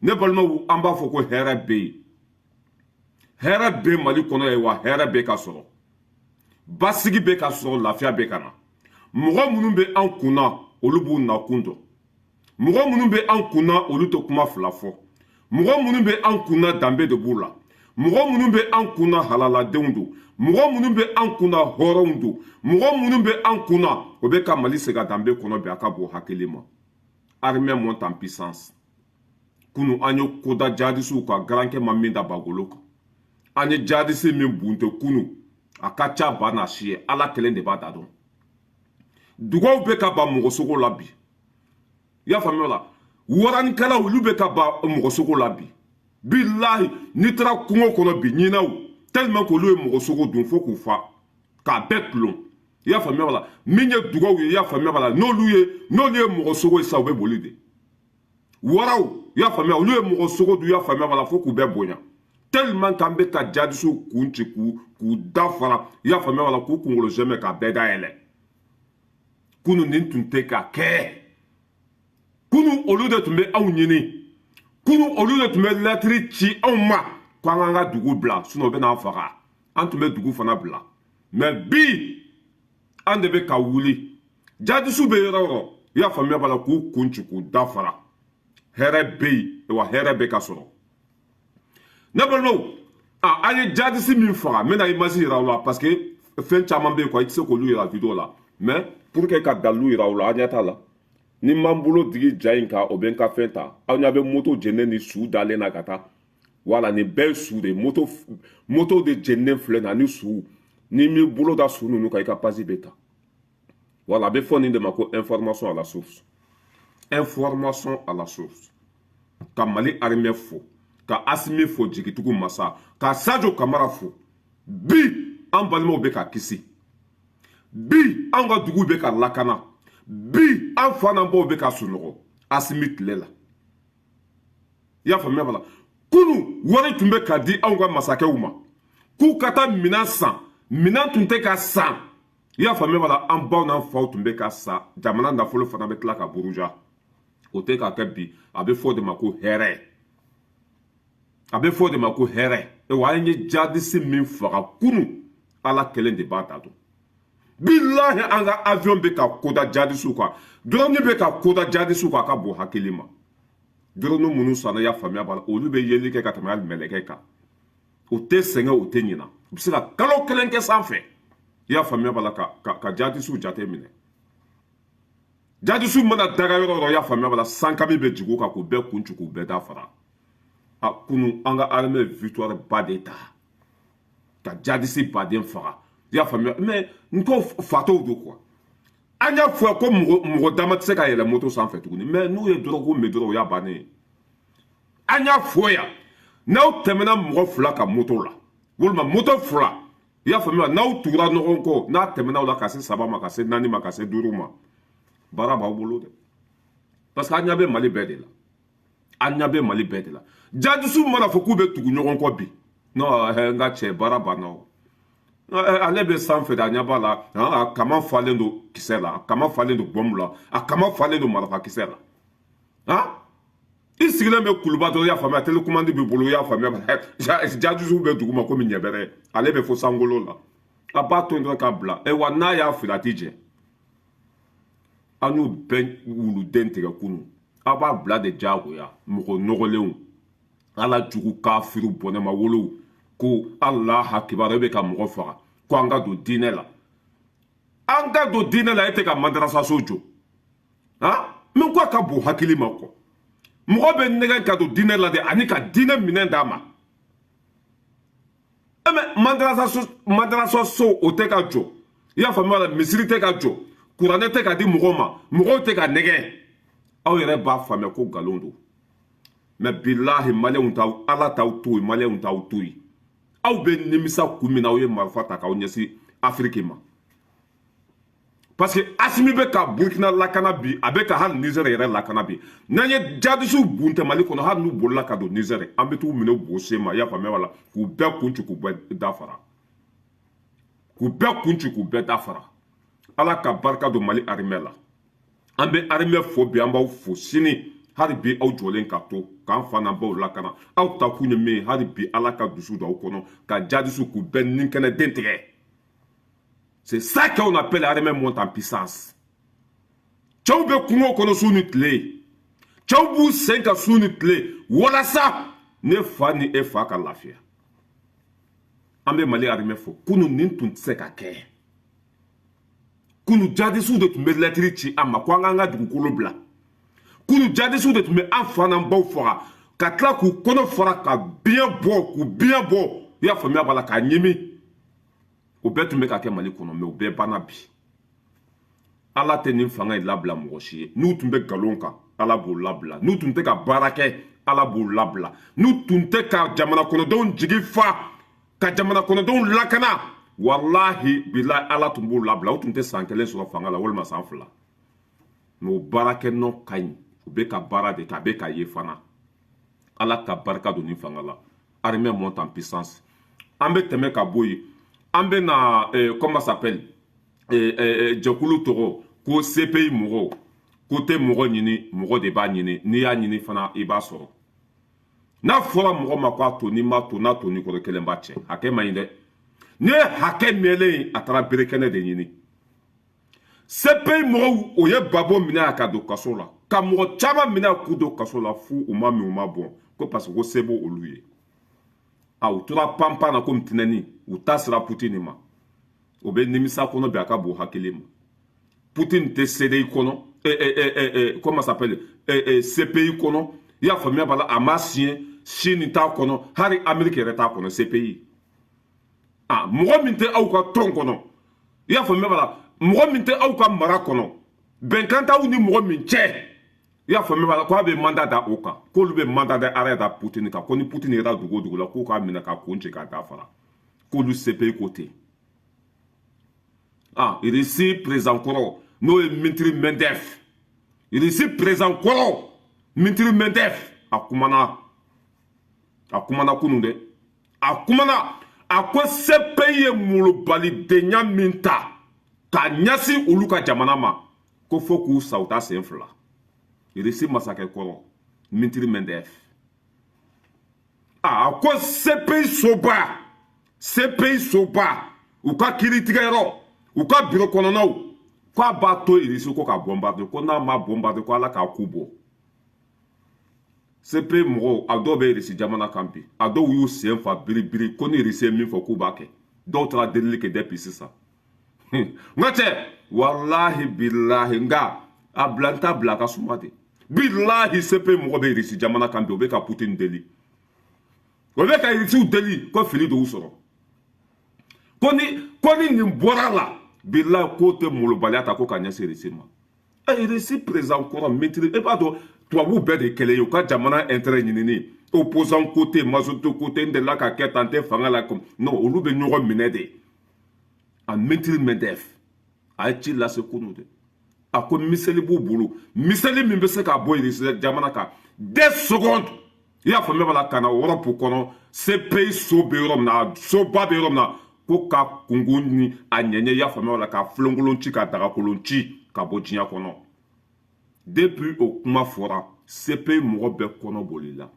Ne balimaw, an b'a fɔ ko hɛrɛ bɛ yen, hɛrɛ bɛ Mali kɔnɔ yen, wa hɛrɛ bɛ ka sɔrɔ, basigi bɛ ka sɔrɔ, lafiya bɛ ka na. Mɔgɔ minnu bɛ an kunna, olu b'u nakun dɔn. Mɔgɔ minnu bɛ an kunna, olu tɛ kuma fila fɔ. Mɔgɔ minnu bɛ an kunna, danbe de b'u la. Mɔgɔ minnu bɛ an kunna, halaladenw don. Mɔgɔ minnu bɛ an kunna, hɔrɔnw don. Mɔgɔ minnu bɛ an kunna, o bɛ ka Mali segin a danbe kɔnɔ bi. A ka bon hakili ma. Armée monte en puissance. Kunu, an ye koda jadisiw ka garankɛ ma min da bagolo kan, an ye jadisi min bunte kunu, a ka ca ba n'a si ye. Ala kelen de b'a da dɔn. Dugaw bɛ ka ban mɔgɔ sogo la bi, i y'a faamuya la. Waranikɛlaw, olu bɛ ka ban mɔgɔ sogo la bi. Bilahi, n'i taara kungo kɔnɔ bi, ɲinɛw, tellement k'olu ye mɔgɔ sogo dun fo k'u fa k'a bɛɛ tulon, i y'a faamuya la. Min ye dugaw ye, i y'a faamuya la, n'olu ye mɔgɔ sogo ye sisan, u bɛ boli de. Waraw, i y'a faamuya, olu ye mɔgɔ sogo dun, i y'a faamuya la, fo k'u bɛɛ bonya, tellement k'an bɛ ka jadisiw kun ci k'u da fara, i y'a faamuya la, k'u kunkolo sɛmɛ k'a bɛɛ dayɛlɛ. Kunu, nin tun tɛ ka kɛ. Kunu, olu de tun bɛ anw ɲini. Kunu, olu de tun bɛ lɛtiri ci anw ma ko an k'an ka dugu bila, sinon u bɛ n'an faga. An tun bɛ dugu fana bila, mais bi, an de bɛ ka wuli. Jadisiw bɛ yɔrɔ o yɔrɔ, i y'a faamuya b'a la, k'u kun ci k'u da fara. Hɛrɛ bɛ yen, wa hɛrɛ bɛ ka sɔrɔ. Ne balimaw, a an ye jadisi min faga, n bɛna image yira aw la, parce que fɛn caman bɛ yen quoi, i tɛ se k'olu yira vidéo la. Mais pour que ka dalilu yira aw la, an ɲɛ t'a la. Ni m'an bolo digi ja in kan, o bɛ n ka fɛn ta. Aw ɲɛ bɛ moto jeninen ni su dalen na ka taa. Wala nin bɛɛ ye su de ye. Moto, moto de jeninen filɛ nin ani su. Ni m'i bolo da su ninnu kan, i ka pasi bɛ ta. Wala a bɛ fɔ nin de ma ko information à la source, information à la source. Ka Mali armée fo, ka Asimi fo, jigitugu masa, ka Sadio Kamara fo. Bi, an balimaw bɛ ka kisi. Bi, an ka dugu bɛ ka lakana. Bi, an fa n'an baw bɛ ka sunɔgɔ Asimi tile la, i y'a faamuya b'a la. Kunu, wari tun bɛ ka di anw ka masakɛw ma k'u ka taa minɛn san. Minɛn tun tɛ ka san, i y'a faamuya b'a la. An baw n'an faw tun bɛ ka sa, jamana nafolo fana bɛ tila ka buruja. O tɛ ka kɛ bi. A bɛ fɔ o de ma ko hɛrɛ, a bɛ fɔ o de ma ko hɛrɛ. Wa an ye jadisi min faga kunu, Ala kelen de b'a da dɔn. Bilahi, an ka avion bɛ ka koda jadisiw kan, drone bɛ ka koda jadisiw kan. A ka bon hakili ma. Drone minnu sanna, i y'a faamuya b'a la, olu bɛ yeli kɛ ka tɛmɛ hali mɛlɛkɛ kan. U tɛ sɛgɛn, u tɛ ɲina. U bɛ se ka kalo 1 kɛ sanfɛ, i y'a faamuya b'a la, ka jadisiw jate minɛ. Jadisiw mana daga yɔrɔ o yɔrɔ, i y'a faamuya b'a la, sankami bɛ jigin u kan k'u bɛɛ kun ci k'u bɛɛ da fara. A kunu, an ka armée victoire ba de ta ka jadisi baden faga, i y'a faamuya. Mais n ko fatɔw don quoi. An y'a fɔ ko mɔgɔ mɔgɔ dama tɛ se ka yɛlɛ moto sanfɛ tuguni, mais n'u ye dɔrɔgu min dɔrɔn, o y'a bannen ye. An y'a fɔ yan, n'aw tɛmɛna mɔgɔ fila ka moto la, walima moto fila, i y'a faamuya, n'aw tugura ɲɔgɔn kɔ, n'a tɛmɛna aw la ka se saba ma, ka se naani ma, ka se duuru ma, baara b'aw bolo dɛ. Parce que an ɲɛ bɛ Mali bɛɛ de la, an ɲɛ bɛ Mali bɛɛ de la. Jadisiw mana fɔ k'u bɛ tugu ɲɔgɔn kɔ bi, non, n ka cɛ, baara banna. O ale bɛ sanfɛ de, a ɲɛ b'a la, a kama falen don kisɛ la, a kama falen don bɔnbu la, a kama falen don marifa kisɛ la. I sigilen bɛ kuluba dɔrɔn, i y'a faamuya, télécommande b'i bolo, i y'a faamuya, jadisiw bɛ dugu ma komi ɲɛbɛrɛ, ale bɛ fo sankolo la. A b'a to yen dɔrɔn k'a bila. Wa n'a y'a fili, a ti jɛ. An y'u bɛɛ wuluden tigɛ kunu. Aw b'a bila de diyagoya. Mɔgɔ nɔgɔlenw, Ala jugu, kafiru bɔnɛma wolow, ko Allah kibaru, e bɛ ka mɔgɔ faga ko an ka don diinɛ la, an ka don diinɛ la. E tɛ ka madarasaso jɔ han min ko a ka bon hakili ma kɔ. Mɔgɔ bɛ nɛgɛ ka don diinɛ la de ani ka diinɛ minɛn d'a ma. E mɛ madarasa so, o tɛ ka jɔ, i y'a faamuya la. Misiri tɛ ka jɔ, kuranɛ tɛ ka di mɔgɔw ma, mɔgɔw tɛ ka nɛgɛ. Aw yɛrɛ b'a faamuya ko nkalon don. Mais bilahi, Maliyɛnw t'aw, Ala t'aw to yen, Maliyɛnw t'aw to yen. Aw bɛ nimisa kun min na aw ye marifa ta k'aw ɲɛsin Afiriki ma, parce que Asimi bɛ ka Burukina lakana bi, a bɛ ka hali Nizɛri yɛrɛ lakana bi. N'an ye jadisiw bun tɛ Mali kɔnɔ, hali n'u bolila ka don Nizɛri, an bɛ t'u minɛ bo sen ma, i y'a faamuya wala, k'u bɛɛ kun ci k'u bɛɛ da fara, k'u bɛɛ kun ci k'u bɛɛ da fara. Ala ka barika don Mali armée la. An bɛ armée fo bi, an b'aw fo sini. Hali bi aw jɔlen ka to k'an fa n'an baw lakana, aw ta kun ye min ye, hali bi Ala ka dusu don aw kɔnɔ ka jadisiw k'u bɛɛ ni kɛnɛ den tigɛ. C'est ça qu'on appelle l'armée monte en puissance. Cɛw bɛ kungo kɔnɔ su ni tile, cɛw b'u sen ka su ni tile walasa ne fa ni e fa ka lafiya. An bɛ Mali armée fo. Kunu nin tun tɛ se ka kɛ. Kunu jadisiw de tun bɛ lɛtiri ci an ma ko an k'an ka dugukolo bila. Kunu jadisiw de tun bɛ an fa n'an baw faga ka tila k'u kɔnɔ fara ka biɲɛ bɔ, k'u biɲɛ bɔ, i y'a faamuya b'a la, k'a ɲimi. O bɛɛ tun bɛ ka kɛ Mali kɔnɔ, mɛ o bɛɛ banna bi. Ala tɛ nin fanga in labila mɔgɔ si ye. N'u tun bɛ nkalon kan, Ala b'u labila. N'u tun tɛ ka baara kɛ, Ala b'u labila. N'u tun tɛ ka jamana kɔnɔdenw jigi fa, ka jamana kɔnɔdenw lakana, walahi bilahi, Ala tun b'u labila. U tun tɛ san 1 sɔrɔ fanga la walima san 2. Mɛ o baarakɛ nɔ ka ɲi, u bɛ ka baara de kɛ, a bɛ ka ye fana. Ala ka barika don nin fanga la. Armée monte en puissance. An bɛ tɛmɛ ka bɔ yen, an bɛ na comment s'appelle, jɛkulu tɔgɔ ko CPI mɔgɔw ko tɛ mɔgɔ ɲini, mɔgɔ de b'a ɲini. N'i y'a ɲini fana, i b'a sɔrɔ. N'a fɔra mɔgɔ ma k'a to, n'i ma to, n'a to n'i kɔrɔ kelen b'a cɛ. Hakɛ man ɲi dɛ. N'i ye hakɛ mɛnlen ye, a taara bere kɛnɛ de ɲini. CPI mɔgɔw, o ye Gbagbo minɛ a ka don kaso la, ka mɔgɔ caman minɛ k'u don kaso la fu, u ma min, u ma bɔn, ko parce que ko se b'o olu ye. A u tora panpan na komi tɛnɛni, u ta sera Putini ma. O bɛ nimisa kɔnɔ bi, a ka bon hakili ma. Putini tɛ CDI kɔnɔ, comment s'appelle, CPI kɔnɔ, i y'a faamuya b'a la, a ma signé. Chine t'a kɔnɔ, hali Amérique yɛrɛ t'a kɔnɔ, CPI. A mɔgɔ min tɛ aw ka tɔn kɔnɔ, i y'a faamuya b'a la, mɔgɔ min tɛ aw ka mara kɔnɔ, bɛnkan t'aw ni mɔgɔ min cɛ, i y'a faamuya b'a la, k'a bɛ mandat da o kan, k'olu bɛ mandat d'arrêt da Putini kan, ko ni Putini yɛrɛ dugu o dugu la, k'u k'a minɛ k'a kun ci k'a da fara, k'olu CPI ko ten. Ah, Russie président kɔrɔ, n'o ye Dmitri Medvedev, Russie président kɔrɔ Dmitri Medvedev, a kumana, a kumana kunun dɛ. A kumana, a ko CPI ye molobalidenya min ta k'a ɲɛsin olu ka jamana ma, ko fo k'u sa, u ta sen fila. Russie masakɛ kɔrɔ Dmitri Medvedev, a ko CPI soba, CPI soba, u ka kiiritigɛyɔrɔ, u ka biro kɔnɔnaw, k'a b'a to Russie ko ka bombarder, ko n'a ma bombarder, ko Ala k'a ku bɔ. CPI mɔgɔw, a dɔw bɛ Russie jamana kan bi, a dɔw y'u sen fa biribiri ko ni Russie ye min fɔ, k'u b'a kɛ. Dɔw taara delili kɛ depuis sisan. N ka cɛ, walahi bilahi, nka a bila n t'a bila, a ka suma de. Bilahi, CPI mɔgɔ bɛ Russie jamana kan bi, o bɛ ka Putin deli, o bɛ ka Russiw deli ko fili de y'u sɔrɔ, ko ni nin bɔra la, bilahi, k'o tɛ molobaliya ta ko ka ɲɛsin Russie ma. Ɛ, Russie président kɔrɔ Dmitri, e b'a dɔn tubabuw bɛɛ de ye kelen ye. U ka jamana intérêt ɲinini, opposant côté, majorité côté, n delila ka kɛ tan, n tɛ fanga la comme non, olu bɛ ɲɔgɔn minɛ de. A Dmitri Medvedev, a ye ci lase kunun de. A ko missile b'u bolo, missile min bɛ se ka bɔ Russie jamana kan 2 secondes, i y'a faamuya b'a la, ka na Europe kɔnɔ, CPI so bɛ yɔrɔ min na, soba bɛ yɔrɔ min na, ko ka kungun ni a ɲɛɲɛ, i y'a faamuya b'a la, ka filenkolon ci, ka dagakolon ci ka bɔ diɲɛ kɔnɔ. Depuis o kuma fɔra, CPI mɔgɔ bɛɛ kɔnɔ bolila,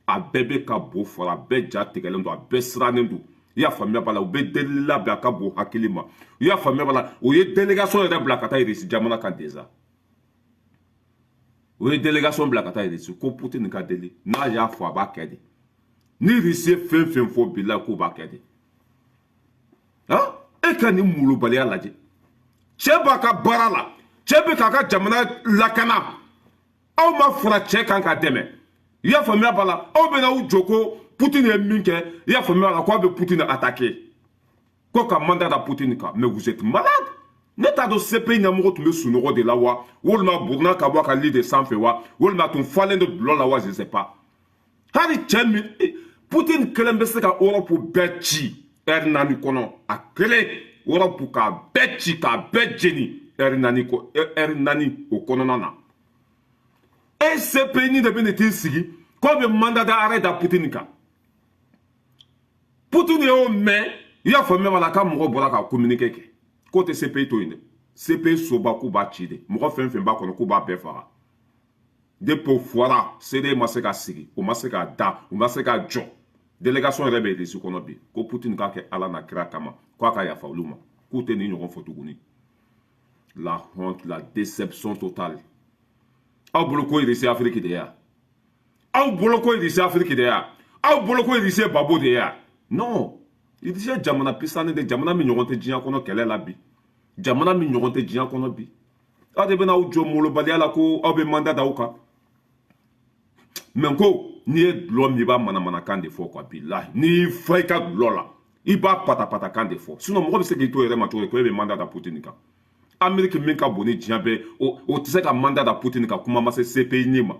a bɛɛ bɛ ka bo fɔra, a bɛɛ ja tigɛlen don, a bɛɛ sirannen don, i y'a faamuya b'a la. U bɛ delili labɛn, a ka bon hakili ma, i y'a faamuya b'a la. U ye délégation yɛrɛ bila ka taa Russie jamana kan déjà. U ye délégation bila ka taa Russie ko Poutine ka deli, n'a y'a fɔ, a b'a kɛ de. Ni Russie ye fɛn fɛn fɔ, bilahi, k'u b'a kɛ de. Han, e ka nin molobaliya lajɛ. Cɛ b'a ka baara la, cɛ bɛ k'a ka jamana lakana. Aw ma fara cɛ kan ka dɛmɛ, i y'a faamuya b'a la. Aw bɛna aw jɔ ko Poutine ye min kɛ, i y'a faamuya b'a la, k'a bɛ Poutine attaquer, ko ka mandat da Poutine kan. Mais vous êtes malade. Ne t'a dɔn CPI ɲɛmɔgɔ tun bɛ sunɔgɔ de la wa, walima buruna ka bɔ a ka lit de sanfɛ wa, walima a tun falen de dulɔ la wa, je sais pas. Hali cɛ min Poutine kelen bɛ se ka Europe bɛɛ ci ɛri 4 kɔnɔ, a kelen, Europe k'a bɛɛ ci, k'a bɛɛ jeni ɛri 4 kɔ, ɛri 4 o kɔnɔna na. E CPI ni de bɛ t'i sigi k'o bɛ mandat d'arrêt da Poutine kan. Poutine y'o mɛn, i y'a faamuya b'a la, k'a mɔgɔ bɔra ka communiqué kɛ k'o tɛ CPI to yen dɛ. CPI soba, k'u b'a ci de, mɔgɔ fɛn fɛn b'a kɔnɔ, k'u b'a bɛɛ faga. Depuis o fɔra, CDI ma se ka sigi, o ma se ka da, u ma se ka jɔ. Délégation yɛrɛ bɛ Russie kɔnɔ bi ko Poutine k'a kɛ Ala n'a kira kama, k'a ka yafa olu ma, k'u tɛ nin ɲɔgɔn fɔ tuguni. La honte, la déception totale. Aw bolo ko Russie Afrique de ya? Aw bolo ko Russie Afrique de ya? Aw bolo ko Russie babo de ya? Non, Russie ye jamana puissant de, jamana min ɲɔgɔn tɛ diɲɛ kɔnɔ kɛlɛ la bi, jamana min ɲɔgɔn tɛ diɲɛ kɔnɔ bi. Aw de bɛna aw jɔ molobaliya la ko aw bɛ mandat d'aw kan. Mɛ ko n'i ye dulɔ min, i b'a manamanakan de fɔ quoi. Bilahi, n'i y'i fa i ka dulɔ la, i b'a patapatakan de fɔ. Sinon mɔgɔ bɛ se k'i to yɛrɛ ma cogo di ko e bɛ mandat da Poutine kan? Amérique min ka bon ni diɲɛ bɛɛ, o tɛ se ka mandat da Poutine kan, kuma ma se CPI ni ma.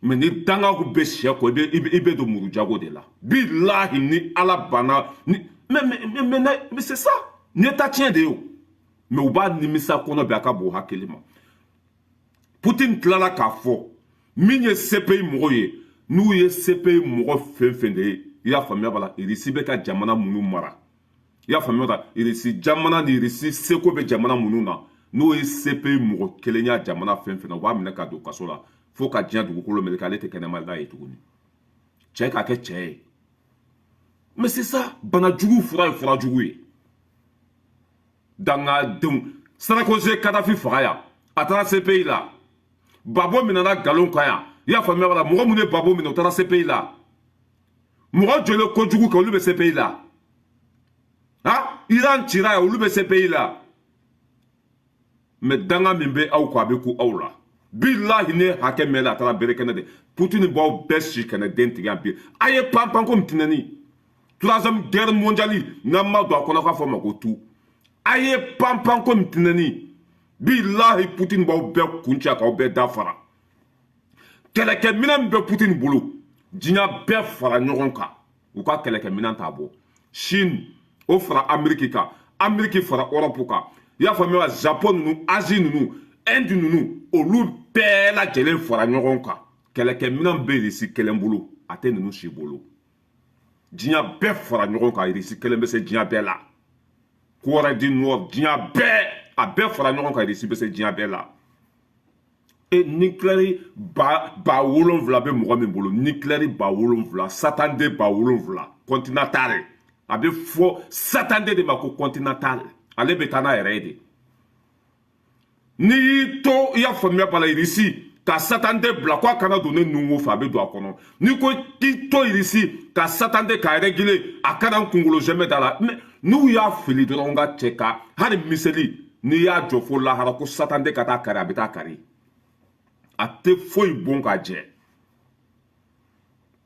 Mɛ ni dangaw bɛ sɛ kɔ, i bɛ don muru jago de la. Bilahi, ni Ala banna ni mais c'est ça, nin ye ta tiɲɛ de ye o. Mɛ u b'a nimisa kɔnɔ bi, a ka bon hakili ma. Poutine tilala k'a fɔ min ye CPI mɔgɔw ye, n'u ye CPI mɔgɔ fɛn fɛn de ye, i y'a faamuya b'a la, Irisi bɛ ka jamana minnu mara, i y'a faamuya b'a la, Irisi jamana ni Irisi seko bɛ jamana minnu na, n'o ye CPI mɔgɔ kelen ya jamana fɛn fɛn na, u b'a minɛ ka don kaso la fo ka diɲɛ dugukolo meleke, ale tɛ kɛnɛma ye tuguni. Cɛ k'a kɛ cɛ ye. Mais c'est ça, bana jugu fura ye fura jugu ye. Dangadenw, Sarkozy ye Kadafi faga yan, a taara CPI la. Gbagbo minɛna nkalon kan yan, i y'a faamuya b'a la. Mɔgɔ minnu ye Gbagbo minɛ, u taara CPI la. Mɔgɔ joli ye kojugu kɛ, olu bɛ CPI la? Ha, Iran cira yan, olu bɛ CPI la. Mɛ danga min bɛ aw kɔ, a bɛ ku aw la. Bilahi, ne hakɛ mɛn la, a taara bere kɛnɛ de. Poutine b'aw bɛɛ si kɛnɛ den tigɛ yan bi. A ye pan pan komi tinɛni. Troisième guerre mondiale, n'an ma don a kɔnɔ k'a fɔ ma ko tu, a ye pan pan komi tinɛni. Bilahi, Poutine b'aw bɛɛ kun cɛ k'aw bɛɛ dafara. Kɛlɛkɛminɛn min bɛ Poutine bolo, diɲɛ bɛɛ fara ɲɔgɔn kan, u ka kɛlɛkɛminɛn t'a bɔ. Chine o fara Amérique kan, Amérique fara Europe kan, i y'a faamuya, Japon ninnu, Asie ninnu, Inde ninnu, olu bɛɛ lajɛlen fara ɲɔgɔn kan, kɛlɛkɛminɛn bɛ Irisi kelen bolo, a tɛ ninnu si bolo. Diɲɛ bɛɛ fara ɲɔgɔn kan, Irisi kelen bɛ se diɲɛ bɛɛ la. Corée du Nord, diɲɛ bɛɛ, a bɛɛ fara ɲɔgɔn kan, Irisi bɛ se diɲɛ bɛɛ la. E nucléaire 7000 bɛ mɔgɔ min bolo, nucléaire 7000, Satan den 7000 continental, a bɛ fɔ Satan den de ma ko continental, ale bɛ taa n'a yɛrɛ ye de. N'i y'i to, i y'a faamuya b'a la, Irisi ka Satan den bila ko a kana don ne nunko fɛ, a bɛ don a kɔnɔ. N'i ko k'i to Irisi ka Satan den k'a réguler, a kana n kunkolo zɛmɛ da la. Mais n'u y'a fili dɔrɔn, ka cɛ ka hali miseli, n'i y'a jɔ fo lahara ko Satan den ka taa kari, a bɛ taa kari, a tɛ foyi bon ka jɛ.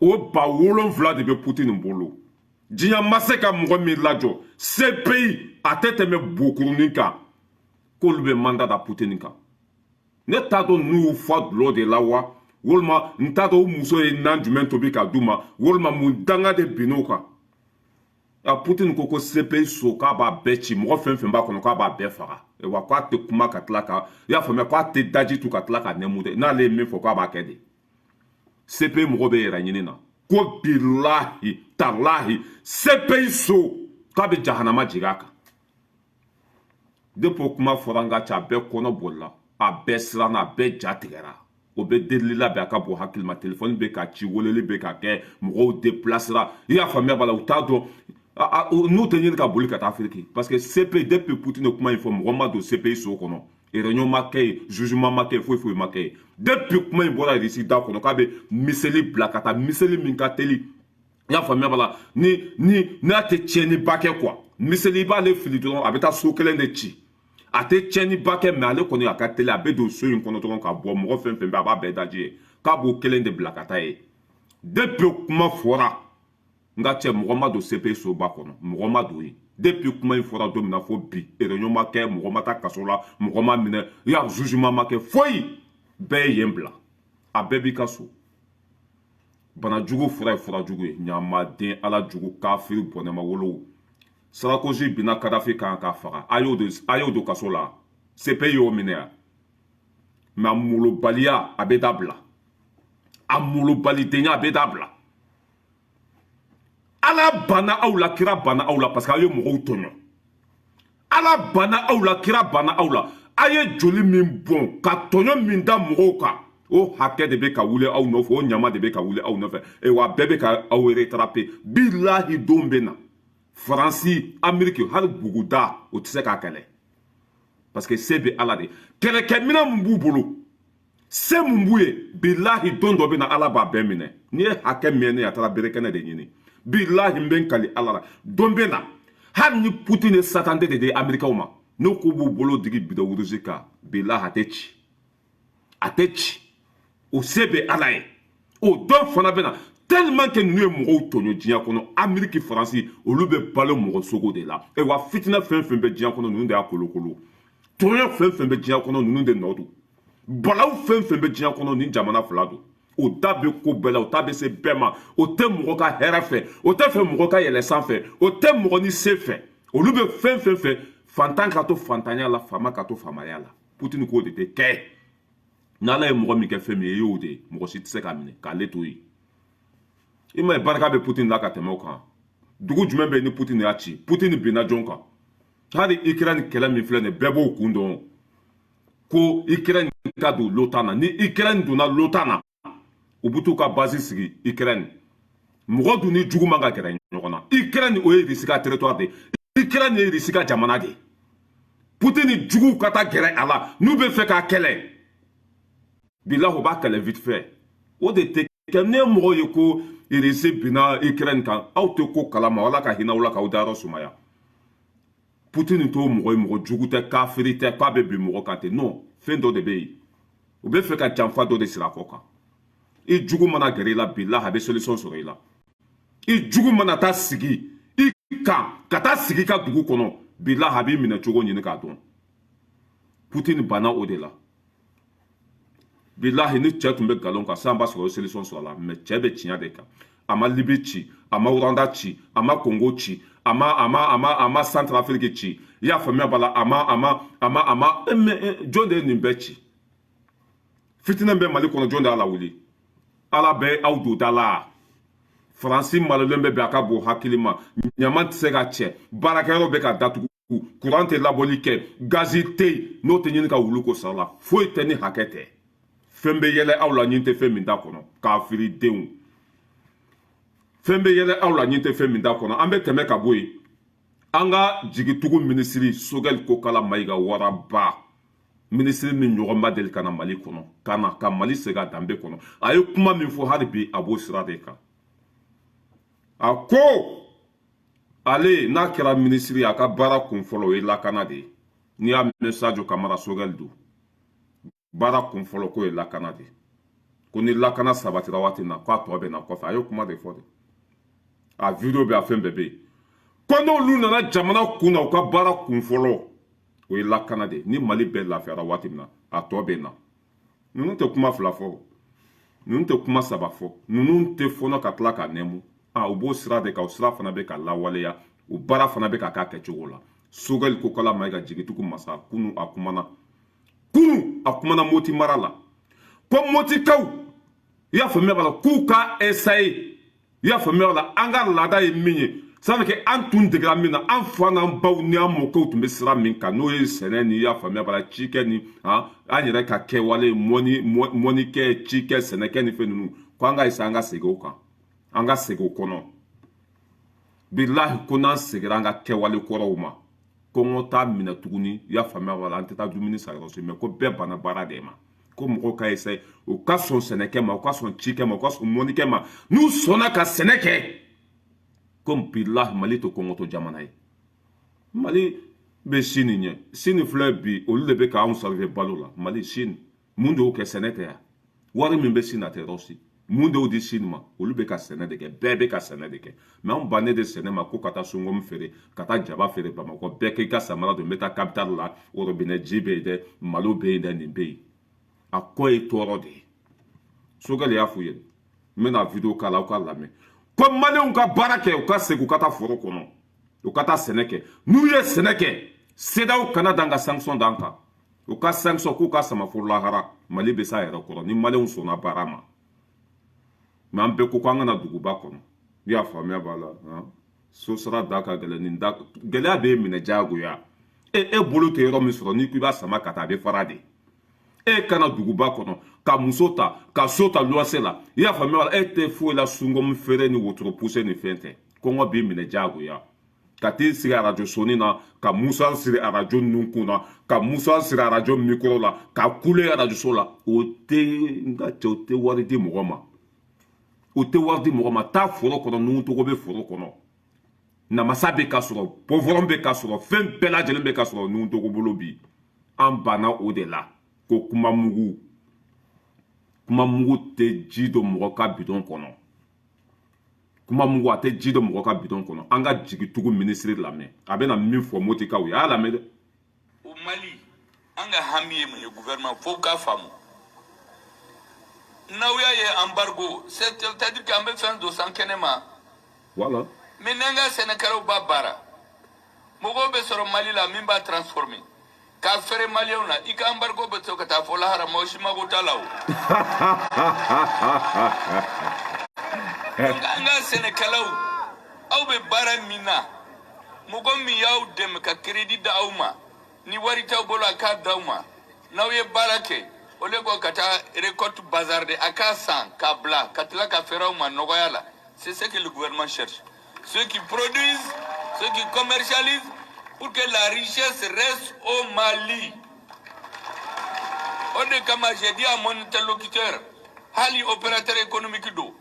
O 7000 de bɛ Poutine bolo. Diɲɛ ma se ka mɔgɔ min lajɔ CPI, a tɛ tɛmɛ bokurunin kan, k'olu bɛ mandat da Poutine kan. Ne t'a dɔn n'u y'u fa dulɔ de la wa, walima n t'a dɔn u muso ye nan jumɛn tobi ka d'u ma, walima mun danga de binn'u kan. A Poutine ko CPI so, k'a b'a bɛɛ ci, mɔgɔ fɛn fɛn b'a kɔnɔ, k'a b'a bɛɛ faga. Wa k'a tɛ kuma ka tila ka, i y'a faamuya, k'a tɛ daji tu ka tila ka nɛmu dɛ. N'ale ye min fɔ, k'a b'a kɛ de. CPI mɔgɔ bɛ yɛrɛ ɲini na ko bilahi talahi, CPI so, k'a bɛ jahanama jigin a kan. Depuis o kuma fɔra, n ka ca, a bɛɛ kɔnɔ bolila, a bɛɛ siranna, a bɛɛ ja tigɛra. O bɛ delili labɛn, a ka bon hakili ma. Telefɔni bɛ ka ci, weleli bɛ ka kɛ, mɔgɔw déplacera, i y'a faamuya b'a la. U t'a dɔn n'u tɛ ɲini ka boli ka taa Afiriki, parce que CPI, depuis Poutine ye kuma in fɔ, mɔgɔ ma don CPI so kɔnɔ, réunion ma kɛ yen, jugement ma kɛ yen, foyi foyi ma kɛ yen. Depuis kuma in bɔra Irisi da kɔnɔ k'a bɛ miseli bila ka taa, miseli min ka teli, i y'a faamuya b'a la, ni n'a tɛ tiɲɛniba kɛ quoi. Miseli, i b'ale fili dɔrɔn, a bɛ taa so kelen de ci, a tɛ tiɲɛniba kɛ. Mɛ ale kɔni, a ka teli, a bɛ don so in kɔnɔ dɔrɔn ka bɔ, mɔgɔ fɛn fɛn bɛ, a b'a bɛɛ daji ye. K'a b'o kelen de bila ka taa yen. Depuis kuma fɔra, n ka cɛ, mɔgɔ ma don CPI soba kɔnɔ, mɔgɔ ma don yen. Depuis kuma in fɔra don min na fo bi, réunion ma kɛ, mɔgɔ ma taa kaso la, mɔgɔ ma minɛ, i y'a jugement ma kɛ, foyi. Bɛɛ ye yen bila, a bɛɛ b'i ka so. Bana jugu fura ye fura jugu ye. Ɲamaden ala jugu, kafiri bɔnɛma wolo. Sarkozy binna Kadafi kan k'a faga, a y'o don kaso la, CPI y'o minɛ yan. Mɛ a molobaliya, a bɛ dabila, a molobalidenya, a bɛ dabila. Ala banna aw la, kira banna aw la, parce que aw ye mɔgɔw tɔɲɔ. Ala banna aw la, kira banna aw la. A ye joli min bɔn ka tɔɲɔ min da mɔgɔw kan. O hakɛ de bɛ ka wuli aw nɔfɛ, o ɲama de bɛ ka wuli aw nɔfɛ. E wa bɛɛ bɛ ka aw rattraper. Bilahi, don bɛ na, Faransi, Ameriki, hali buguda o tɛ se k'a kɛlɛ, parce que se bɛ Ala de. Kɛlɛkɛminɛn mun b'u bolo, se mun b'u ye? Bilahi, don dɔ bɛ na, Ala b'a bɛɛ minɛ. N'i ye hakɛ min ye, ne a taara berekɛnɛ de ɲini. Bilahi, n bɛ n kali Ala la, don bɛ na, hali ni Putin ye satande de di Amerikaw ma, n'o k'u b'u bolo digi bidon rouge kan, bilahi, a tɛ ci, a tɛ ci. O se bɛ Ala ye. O don fana bɛ na, tellement que ninnu ye mɔgɔw tɔɲɔ diɲɛ kɔnɔ. Ameriki, Faransi, olu bɛ balo mɔgɔ sogo de la. E wa fitinɛ fɛn fɛn bɛ diɲɛ kɔnɔ, ninnu de y'a kolokolo. Tɔɲɔ fɛn fɛn bɛ diɲɛ kɔnɔ, ninnu de nɔ don. Balawu fɛn fɛn bɛ diɲɛ kɔnɔ, nin jamana fila don. O da bɛ ko bɛɛ la, o ta bɛ se bɛɛ ma. O tɛ mɔgɔ ka hɛrɛ fɛ, o tɛ fɛ mɔgɔ ka yɛlɛ sanfɛ, o tɛ mɔgɔ ni se fɛ. Olu bɛ fɛn fɛn fɛ, fantan ka to fantanya la, faama ka to faamaya la. Putin k'o de tɛ kɛ. N'Ala ye mɔgɔ min kɛ fɛn min ye, i y'o de ye, mɔgɔ si tɛ se k'a minɛ k'ale to yen. I ma ye, barika bɛ Putin la ka tɛmɛ o kan. Dugu jumɛn bɛ yen ni Putin y'a ci? Putin binna jɔn kan? Hali Ukraine kɛlɛ min filɛ nin ye, bɛɛ b'o kun dɔn ko Ukraine ka don l'OTAN na. Ni Ukraine donna l'OTAN na, u bɛ t'u ka base sigi Ukraine. Mɔgɔ dun ni jugu man ka gɛrɛ ɲɔgɔn na. Ukraine, o ye Russie ka territoire de ye. Ukraine ye Russie ka jamana de ye. Putin ni juguw ka taa gɛrɛ a la, n'u bɛ fɛ k'a kɛlɛ, bilahi, u b'a kɛlɛ vite fait. O de tɛ kɛ. Ne ye mɔgɔw ye ko Russie binna Ukraine kan, aw tɛ ko kalama. Ala ka hinɛ aw la k'aw dayɔrɔ sumaya. Putin t'o mɔgɔ ye, mɔgɔ jugu tɛ, kafiri tɛ, k'a bɛ bin mɔgɔ kan ten. Non, fɛn dɔ de bɛ yen, u bɛ fɛ ka janfa dɔ de siri a kɔ kan. I jugu mana gɛrɛ i la, bilahi, a bɛ solution sɔrɔ i la. I jugu mana taa sigi i kan, ka taa sigi i ka dugu kɔnɔ, bilahi, a b'i minɛ cogo ɲini k'a dɔn. Putin banna o de la. Bilahi, ni cɛ tun bɛ nkalon kan sisan, b'a sɔrɔ o solution sɔrɔ la. Mais cɛ bɛ tiɲɛ de kan. A ma Libi ci, a ma Rwanda ci, a ma Congo ci, a ma Centrafrique ci. I y'a faamuya b'a la? A ma a ma a ma a ma mais jɔn de ye nin bɛɛ ci? Fitinɛ bɛ Mali kɔnɔ, jɔn de y'a lawuli? Ala bɛ aw don da la. Faransi malolen bɛ bɛn a ka bon hakili ma. Ɲama tɛ se ka cɛ, baarakɛyɔrɔ bɛ ka datugu, kuran tɛ labɔli kɛ, gazi tɛ yen, n'o tɛ ɲini ka wulu ko sara la. Foyi tɛ ni hakɛ tɛ. Fɛn bɛ yɛlɛ aw la, ɲin tɛ fɛn min da kɔnɔ. Kafiri denw, fɛn bɛ yɛlɛ aw la, ɲin tɛ fɛn min da kɔnɔ. An bɛ tɛmɛ ka bɔ yen. An ka jigitugu minisiri Choguel Kokalla Maïga, waraba minisiri min ɲɔgɔn ma deli ka na Mali kɔnɔ, ka na ka Mali segin a danbe kɔnɔ, a ye kuma min fɔ, hali bi a b'o sira de kan. A ko ale n'a kɛra minisiri ye, a ka baara kun fɔlɔ, o ye lakana de ye. N'i y'a mɛn Sadio Kamara, Choguel don, baara kun fɔlɔ k'o ye lakana de ye. Ko ni lakana sabatira waati min na, k'a tɔ bɛ na kɔfɛ. A ye kuma de fɔ de, a vidéo bɛ, a fɛn bɛɛ bɛ yen. Ko n'olu nana jamana kun na, u ka baara kun fɔlɔ, o ye lakana de ye. Ni Mali bɛɛ lafiyara waati min na, a tɔ bɛ na. Ninnu tɛ kuma fila fɔ, ninnu tɛ kuma saba fɔ, ninnu tɛ fɔnɔ ka tila ka nɛmu. A u b'o sira de kan, o sira fana bɛ ka lawaleya, o baara fana bɛ ka k'a kɛcogo la. Choguel Kokalla Maïga, jigitugu masa, kunu a kumana, kunu a kumana Moti mara la, ko Motikaw, i y'a faamuya b'a la, k'u ka essayer, i y'a faamuya b'a la, an ka laada ye min ye, ça veut dire an tun degera min na, an fa n'an baw ni an mɔkɛw tun bɛ sira min kan, n'o ye sɛnɛ ni, i y'a faamuya b'a la, cikɛ ni an yɛrɛ ka kɛwale, mɔni mɔnikɛ, cikɛ, sɛnɛkɛ ni fɛn ninnu, ko an ka essayer an ka segin o kan, an ka segin o kɔnɔ. Bilahi, ko n'an seginna an ka kɛwale kɔrɔw ma, kɔngɔ t'a minɛ tuguni. I y'a faamuya b'a la, an tɛ taa dumuni san yɔrɔ si. Mais ko bɛɛ banna baara de ma, ko mɔgɔw ka essayer u ka sɔn sɛnɛkɛ ma, u ka sɔn cikɛ ma, u ka sɔn mɔnikɛ ma. N'u sɔnna ka sɛnɛ kɛ, ko bilahi, Mali tɛ kɔngɔtɔ jamana ye. Mali bɛ Sini ɲɛ. Sini filɛ bi, olu de bɛ k'anw servir balo la. Mali, Sini mun de y'o kɛ? Sɛnɛ tɛ yan? Wari min bɛ Sini, a tɛ yɔrɔ si. Mun de y'o di Sini ma? Olu bɛ ka sɛnɛ de kɛ, bɛɛ bɛ ka sɛnɛ de kɛ. Mais anw bannen de sɛnɛ ma, ko ka taa sungɔmu feere, ka taa jaba feere Bamakɔ. Bɛɛ k'i ka samara don, n bɛ taa capital la, robinet ji bɛ yen dɛ, malo bɛ yen dɛ, nin bɛ yen. A kɔ ye tɔɔrɔ de ye. Choguel y'a f'u ye, n bɛna vidéo k'a la, aw k'a lamɛn, ko maliyɛnw ka baara kɛ, u ka segin, u ka taa foro kɔnɔ, u ka taa sɛnɛ kɛ. N'u ye sɛnɛ kɛ, CEDEAO kana dan ka sanction d'an kan, u ka sanction k'u ka sama fo lahara. Mali bɛ s'a yɛrɛ kɔrɔ ni maliyɛnw sɔnna baara ma. Mais an bɛɛ ko k'an kana duguba kɔnɔ. I y'a faamuya b'a la, so sara da ka gɛlɛn, nin da gɛlɛya b'e minɛ diyagoya. E bolo tɛ yɔrɔ min sɔrɔ, n'i ko i b'a sama ka taa, a bɛ fara de. E ka na duguba kɔnɔ ka muso ta ka so ta luwanse la, i y'a faamuya wala? E tɛ foyi la, sungɔmu feere ni wotoro puse ni fɛn tɛ. Kɔngɔ b'i minɛ diyagoya ka t'i sigi arajo soni na, ka musa siri arajo nun kun na, ka musa siri arajo mikoro la, ka kule arajoso la. O tɛ n ka cɛ, o tɛ wari di mɔgɔ ma, o tɛ wari di mɔgɔ ma. Taa foro kɔnɔ, nugutogo bɛ foro kɔnɔ, namasa bɛ ka sɔrɔ, pɔvɔrɔn bɛ ka sɔrɔ, fɛn bɛɛ lajɛlen bɛ ka sɔrɔ nugutogo bolo. Bi an banna o de la ko kuma mugu, kuma mugu tɛ ji don mɔgɔ ka bidɔn kɔnɔ. Kuma mugu, a tɛ ji don mɔgɔ ka bidɔn kɔnɔ. An ka jigitugu minisiri lamɛn, a bɛna min fɔ Motikaw ye, a y'a lamɛn dɛ. O Mali, an ka hami ye mun ye? Gouvernement, fo k'a faamu, n'aw y'a ye embargo, c'est à dire que an bɛ fɛn dɔ san kɛnɛ ma. Voilà. Mais n'an ka sɛnɛkɛlaw b'a baara, mɔgɔw bɛ sɔrɔ Mali la min b'a transformer k'a feere Maliyɛnw na, i ka embargo bɛ to ka taa fɔ lahara, mɔgɔ si mago t'a la. O donc an ka sɛnɛkɛlaw, aw bɛ baara min na, mɔgɔ min y'aw dɛmɛ ka crédit di aw ma, ni wari t'aw bolo, a k'a d'aw ma. N'aw ye baara kɛ, au lieu ko ka taa récolte bazarder, a k'a san k'a bila ka tila ka feere aw ma nɔgɔya la. C'est ce que le gouvernement cherche: ceux qui produisent, ceux qui commercialisent, pour que la richesse reste au Mali. O de kama, j'ai dit à mon interlocuteur, hali opérateur économique do,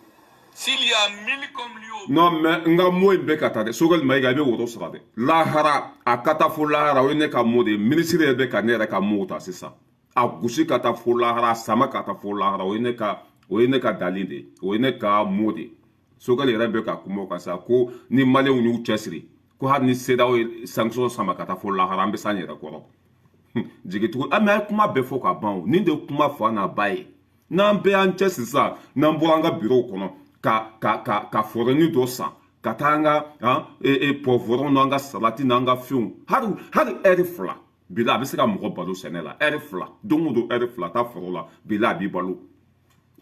s'il y a 1000 comme lui au Non, mais n ka mot in bɛ ka taa dɛ. Sogɛli Mayiga, i bɛ woro sara dɛ. Lahara, a ka taa fo lahara, o ye ne ka mot de ye. Minisiri yɛrɛ bɛ ka ne yɛrɛ ka mot ta sisan, a gosi ka taa fo lahara, a sama ka taa fo lahara. O ye ne ka dali de ye, o ye ne ka mot de ye. Sogɛli yɛrɛ bɛ ka kuma o kan sisan ko ni Maliyɛnw y'u cɛsiri, ko hali ni CEDEAO ye sanction sama ka taa fo lahara, an bɛ s'an yɛrɛ kɔrɔ. Jigitugu, an bɛ kuma bɛɛ fɔ ka ban. O nin de kuma fa n'a ba ye. N'an bɛɛ y'an cɛsiri sisan, n'an bɔra an ka birow kɔnɔ ka foronin dɔ san ka taa an ka pɔvɔrɔn n'an ka salati n'an ka fɛnw, hali ɛri 2 bila, a bɛ se ka mɔgɔ balo sɛnɛ la. Ɛri 2 don o don, ɛri 2 taa foro la bila, a b'i balo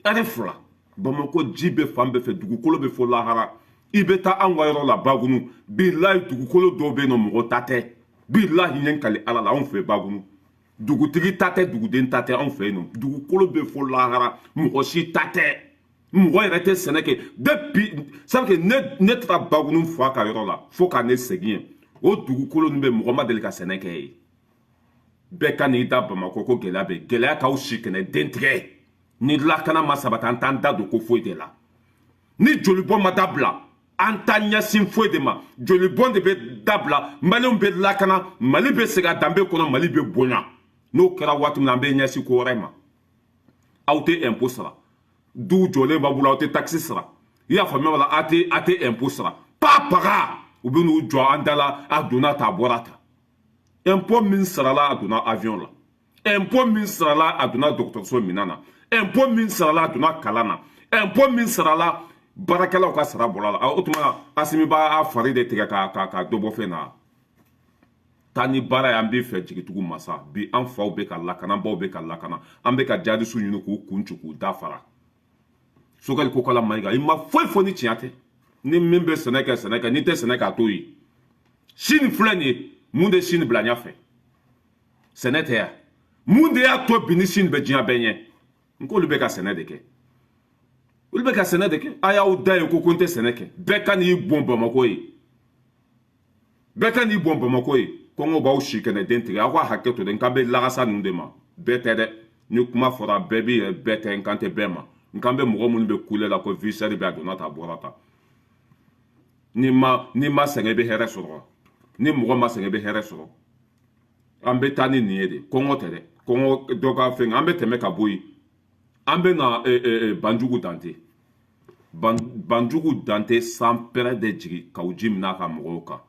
ɛri 2. Bamakɔ, ji bɛ fan bɛɛ fɛ, dugukolo bɛ fɔ lahara. I bɛ taa anw ka yɔrɔ la Bagunu, bilayi, dugukolo dɔw bɛ yen nɔ, mɔgɔ ta tɛ. Bilahi, ɲɛ kali Ala la, anw fɛ Bagunu, dugutigi ta tɛ, duguden ta tɛ. Anw fɛ yen nɔ, dugukolo bɛ fɔ lahara, mɔgɔ si ta tɛ, mɔgɔ yɛrɛ tɛ sɛnɛ kɛ. Depuis sabu ne taara Bagunu fa ka yɔrɔ la fo ka ne segin yen, o dugukolo ninnu bɛ, mɔgɔ ma deli ka sɛnɛ kɛ yen. Bɛɛ ka n'i da Bamakɔ ko gɛlɛya bɛ, gɛlɛya k'aw si kɛnɛ den tigɛ. Ni lakana ma sabati, an t'an da don ko foyi de la. Ni jolibɔn ma dabila, an t'a ɲɛsin foyi de ma. Jolibɔn de bɛ dabila, Maliyɛnw bɛ lakana, Mali bɛ segin a danbe kɔnɔ, Mali bɛ bonya. N'o kɛra waati min na, an bɛ ɲɛsin ko wɛrɛ ma. Aw tɛ impôt sara, duw jɔlen b'a bolo, aw tɛ taxe sara, i y'a faamuya wala? A tɛ impôt sara pa paga, u bɛ n'u jɔ an da la, a donna ta, a bɔra ta. Impôt min sarala, a donna avion la. Impôt min sarala, a donna dɔgɔtɔrɔso minɛn na. Impôt min sarala, a donna kalan na. Impôt min sarala, baarakɛlaw ka sara bɔra la. O tuma Asimi b'a fari de tigɛ ka dɔ bɔ fɛn na. Taa ni baara ye, an b'i fɛ jigitugu masa. Bi an faw bɛ ka lakana, an baw bɛ ka lakana, an bɛ ka jadisiw ɲini k'u kun ci k'u da fara. Sogɛli Kokala Mayiga, i ma foyi fɔ ni tiɲɛ tɛ. Ni min bɛ sɛnɛ kɛ, sɛnɛ kɛ. N'i tɛ sɛnɛ kɛ, a t'o ye. Sini filɛ nin ye, mun de sini bila ɲɛfɛ? Sɛnɛ tɛ yan. Mun de y'a to bi ni sini bɛ diɲɛ bɛɛ ɲɛ? N k'olu bɛ ka sɛnɛ de kɛ, olu bɛ ka sɛnɛ de kɛ. A y'aw da yen ko n tɛ sɛnɛ kɛ. Bɛɛ ka n'i bɔn Bamakɔ ye, bɛɛ ka n'i bɔn Bamakɔ ye. Kɔngɔ b'aw si kɛnɛ den tigɛ. Aw ka hakɛ to dɛ, n kan bɛ lagasa ninnu de ma. Bɛɛ tɛ dɛ, ni kuma fɔra bɛɛ b'i yɛrɛ, bɛɛ tɛ. N kan tɛ bɛɛ ma, n kan bɛ mɔgɔ minnu bɛ kule la ko visɛri bɛ, a donna ta, a bɔra ta. N'i ma sɛgɛn, i bɛ hɛrɛ sɔrɔ. Ni mɔgɔ ma sɛgɛn, i bɛ hɛrɛ sɔrɔ. An bɛ taa ni nin ye de, kɔngɔ tɛ dɛ, kɔngɔ dɔ ka fɛn. An bɛ tɛmɛ ka bɔ yen, an bɛ na Banjugu Dante. Banjugu Dante sanpɛrɛ de jigin k'aw ji minɛ a ka mɔgɔw kan.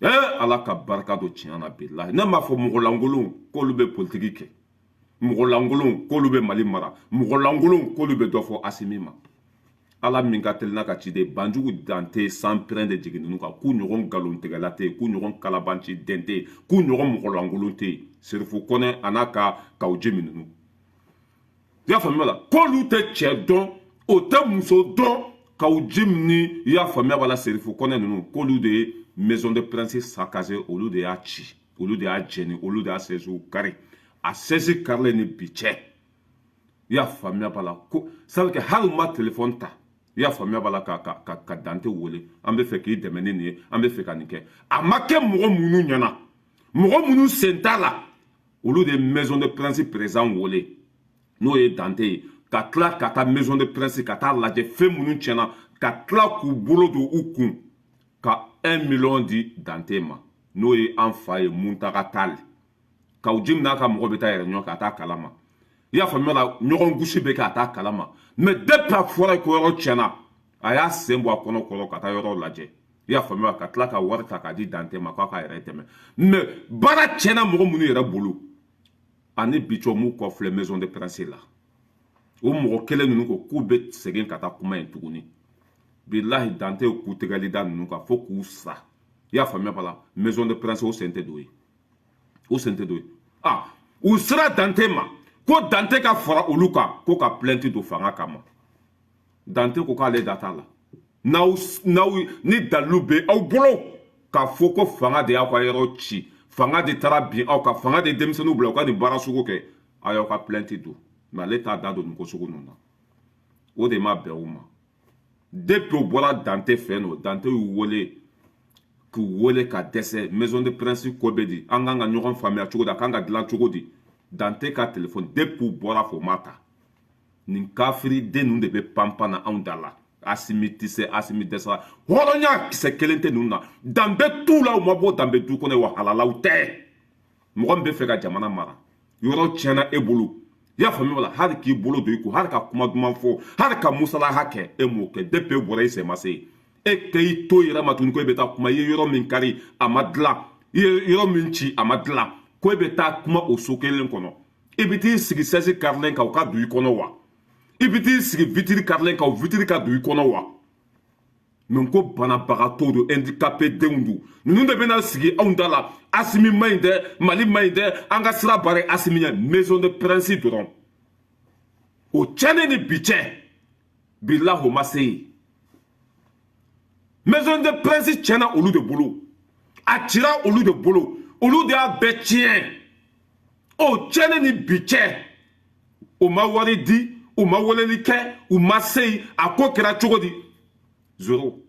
Ala ka barika don tiɲɛ na. Bilahi, ne m'a fɔ mɔgɔ lankolon k'olu bɛ politiki kɛ, mɔgɔ lankolon k'olu bɛ Mali mara, mɔgɔ lankolon k'olu bɛ dɔ fɔ Asimi ma. Ala min ka teli n'a ka ciden, Banjugu Dante sanpɛrɛn de jigin ninnu kan, k'u ɲɔgɔn nkalontigɛla tɛ yen, k'u ɲɔgɔn kalabanci den tɛ yen, k'u ɲɔgɔn mɔgɔ lankolon tɛ yen. Serifu Kɔnɛ a n'a ka kaw jimi ninnu, i y'a faamuya la, k'olu tɛ cɛ dɔn, o tɛ muso dɔn. Kaw jimi ni, i y'a faamuya b'a la, Serifu Kɔnɛ ninnu, k'olu de ye maison de prince saccagé, olu de y'a ci, olu de y'a jɛni, olu de y'a sɛsiw kari. A chaise karilen ni bi cɛ, i y'a faamuya b'a la ko sabu kɛ hali u ma telefɔni ta, i y'a faamuya b'a la, ka Dante wele: an bɛ fɛ k'i dɛmɛ ni nin ye, an bɛ fɛ ka nin kɛ. A ma kɛ mɔgɔ minnu ɲɛna, mɔgɔ minnu sen t'a la, olu de ye maison de presse président wele, n'o ye Dante ye, ka tila ka taa maison de presse ka taa lajɛ fɛn minnu tiɲɛna, ka tila k'u bolo don u kun ka 1 million di Dante ma, n'o ye an fa ye Muntaga Tall. Kaw Jim n'a ka mɔgɔ bɛ taa yɛrɛ ɲɔgɔn kan, a t'a kalama, i y'a faamuya la, ɲɔgɔn gosi bɛ kɛ, a t'a kalama. Mais depuis a fɔra ko yɔrɔ tiɲɛna, a y'a sen bɔ a kɔnɔ kɔrɔ ka taa yɔrɔ lajɛ, i y'a faamuya, ka tila ka wari ta k'a di Dante ma k'a k'a yɛrɛ dɛmɛ. Mais baara tiɲɛna mɔgɔ minnu yɛrɛ bolo, ani bi cɛ m'u kɔ filɛ maison de presse la. O mɔgɔ kelen ninnu ko k'u bɛ segin ka taa kuma in tuguni. Bilahi, Dante ye k'u tɛgɛli da ninnu kan fo k'u sa, i y'a faamuya b'a la. Maison de presse, o sen tɛ don ye, o sen tɛ don ye. Ah, u sera Dante ma ko Dante ka fara olu kan ko ka plainte don fanga kama. Dante ko k'ale da t'a la. N'aw ni dalilu bɛ aw bolo k'a fɔ ko fanga de y'aw ka yɔrɔ ci, fanga de taara bin aw kan, fanga de ye denmisɛnninw bila u ka nin baara sugu kɛ, aw y'aw ka plainte don. Mais ale t'a da don nin ko sugu ninnu na. O de ma bɛn u ma. Depuis o bɔra Dante fɛ yen nɔ, Dante y'u wele, k'u wele ka dɛsɛ. Maison de presse ko bɛ di, an kan ka ɲɔgɔn faamuya cogo di, a kan ka dilan cogo di? Dante ka telefɔni, depuis u bɔra fo ma ta. Nin kafiri den ninnu de bɛ panpan na anw da la. Asimi tɛ se, Asimi dɛsɛra, hɔrɔnya kisɛ kelen tɛ ninnu na, danbe t'u la, u ma bɔ danbe du kɔnɔ, wa halalaw tɛ. Mɔgɔ min bɛ fɛ ka jamana mara, yɔrɔ tiɲɛna e bolo, i y'a faamuya la, hali k'i bolo don i kun, hali ka kuma duman fɔ, hali ka musalaha kɛ, e m'o kɛ. Depuis e bɔra, i sen ma se yen. E k'i to yɛrɛ ma tuguni ko e bɛ taa kuma. I ye yɔrɔ min kari, a ma dilan, i ye yɔrɔ min ci, a ma dilan, ko e bɛ taa kuma o so kelen kɔnɔ. I bɛ t'i sigi chaise karilen kan, o ka don i kɔnɔ wa? I bɛ t'i sigi vitre karilen kan, o vitre ka don i kɔnɔ wa? Mɛ ko banabagatɔw don, handicapé denw don, ninnu de bɛna sigi anw da la. Asimi ma ɲi dɛ, Mali ma ɲi dɛ, an ka sira bare Asimi ɲɛ. Maison de presse dɔrɔn, o tiɲɛnen ni bi cɛ, bilahi, o ma se yen. Maison de presse tiɲɛna olu de bolo, a cira olu de bolo, olu de y'a bɛɛ tiɲɛ. O tiɲɛnen ni bi cɛ, o ma wari di, u ma weleli kɛ, u ma se yen. A ko kɛra cogo di? Zéro.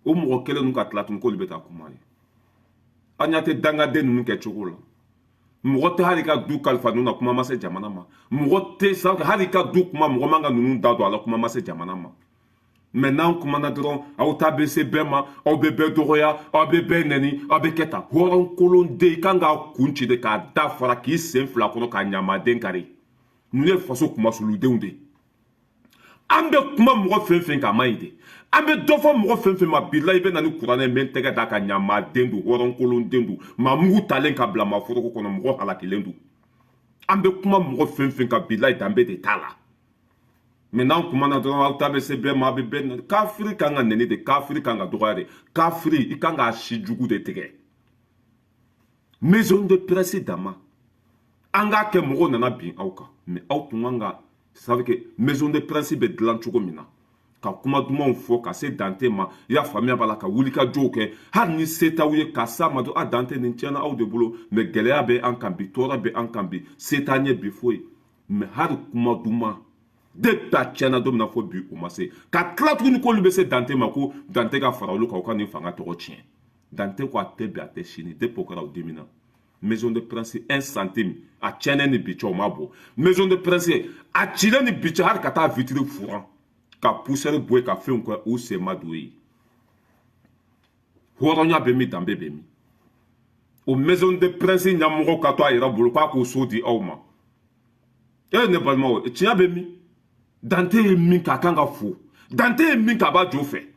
O mɔgɔ kelen ninnu ka tila tun k'olu bɛ taa kuma ye. An ɲɛ tɛ dangaden ninnu kɛ cogo la. Mɔgɔ tɛ hali ka du kalifa ninnu na, kuma ma se jamana ma. Mɔgɔ tɛ sa hali ka du kuma, mɔgɔ man ka ninnu da don a la, kuma ma se jamana ma. Mais n'an kumana dɔrɔn, aw ta bɛ se bɛɛ ma, aw bɛ bɛɛ dɔgɔya, aw bɛ bɛɛ nɛni, aw bɛ kɛ tan. Hɔrɔn den, i kan k'a kun ci de k'a da fara k'i sen fila kɔnɔ k'a ɲamaden kari. Ninnu ye faso kumasuludenw de ye. An bɛ kuma mɔgɔ fɛn fɛn kan, a ma ɲi de. An bɛ dɔ fɔ mɔgɔ fɛn fɛn ma, bilahi, i bɛ na ni kuranɛ, n bɛ n tɛgɛ da ka ɲamaden don, hɔrɔnkolon den don, maa mugu talen ka bila maa foroko kɔnɔ, mɔgɔ halakilen don. An bɛ kuma mɔgɔ fɛn fɛn kan, bilahi, danbe de t'a la. Mais n'an kumana dɔrɔn, aw ta bɛ se bɛɛ ma, a bɛ bɛɛ. Kafiri kan ka nɛni de, kafiri kan ka dɔgɔya de, kafiri i kan k'a si jugu de tigɛ. Maison de presse dama, an k'a kɛ mɔgɔw nana bin aw kan. Mais aw tun kan ka ça veut que maison de presse bɛ dilan cogo min na, ka kuma dumanw fɔ ka se Dante ma, i y'a faamuya b'a la, ka wuli ka jɔw kɛ, hali ni se t'aw ye, ka s'a ma dɔrɔn: a Dante, nin tiɲɛna aw de bolo, mais gɛlɛya bɛ an kan bi, tɔɔrɔ bɛ an kan bi, se t'an ye bi foyi. Mais hali kuma duman, depuis a tiɲɛna don min na fo bi, o ma se. Ka tila tuguni k'olu bɛ se Dante ma ko Dante ka fara olu kan, u ka nin fanga tɔgɔ tiɲɛ. Dante ko a tɛ bi, a tɛ sini. Depuis o kɛra, o dimina. Maison de presse, 1 centime, a tiɲɛnen ni bi cɛ, o ma bɔ. Maison de presse a cilen ni bi cɛ, hali ka taa vitre furan ka poussière bɔ yen, ka fɛnw kɛ, u sen ma don yen. Hɔrɔnya bɛ min, danbe bɛ min? O maison de presse ɲɛmɔgɔ ka to a yɛrɛ bolo k'a k'o so di aw ma. E ne balimaw, tiɲɛ bɛ min? Dante ye min k'a kan ka fo, Dante ye min k'a b'a jo fɛ.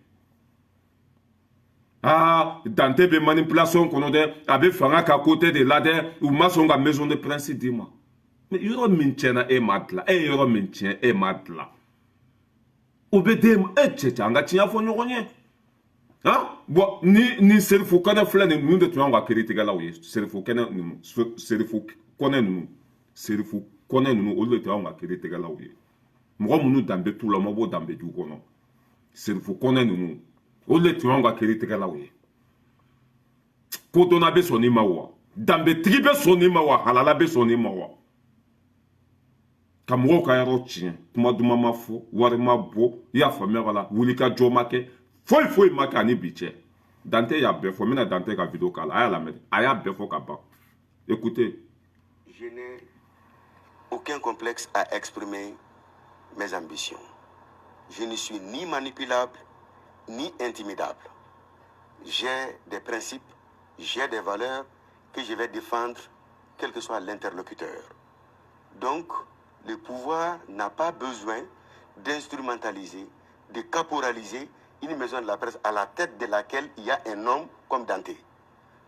Aa, Dante bɛ manipulation kɔnɔ dɛ, a bɛ fanga ka côté de la dɛ. U ma sɔn ka maison de presse d'i ma. Mais yɔrɔ min tiɲɛna, e m'a dilan. E ye yɔrɔ min tiɲɛ, e m'a dilan, o bɛ d'e ma. E cɛ cɛ, an ka tiɲɛ fɔ ɲɔgɔn ye. Han, bon, ni Serifu Kɔnɛ filɛ nin, ninnu de tun y'anw ka kiiritigɛlaw ye. Serifu Kɛnɛ ninnu, Serifu Kɔnɛ ninnu, Serifu Kɔnɛ ninnu, olu de tun y'anw ka kiiritigɛlaw ye. Mɔgɔ minnu danbe t'u la, u ma bɔ danbe du kɔnɔ. Serifu Kɔnɛ ninnu, olu de tun y'anw ka kiiritigɛlaw ye. Kodɔnna bɛ sɔn nin ma wa? Danbetigi bɛ sɔn nin ma wa? Halala bɛ sɔn nin ma wa? Ka mɔgɔw ka yɔrɔ tiɲɛ, kuma duman ma fɔ, wari ma bɔ, i y'a faamuya b'a la, wuli ka jɔ ma kɛ, foyi foyi ma kɛ ani bi cɛ. Dante y'a bɛɛ fɔ. N bɛna Dante ka vidéo k'a la, a y'a lamɛn, a y'a bɛɛ fɔ ka ban. Écoutez. Je n'ai aucun complexe à exprimer mes ambitions. Je ne suis ni manipulable ni intimidable. J'ai des principes, j'ai des valeurs que je vais défendre, quel que soit l'interlocuteur. Donc, le pouvoir n'a pas besoin d'instrumentaliser, de caporaliser une maison de la presse à la tête de laquelle il y a un homme comme Dante.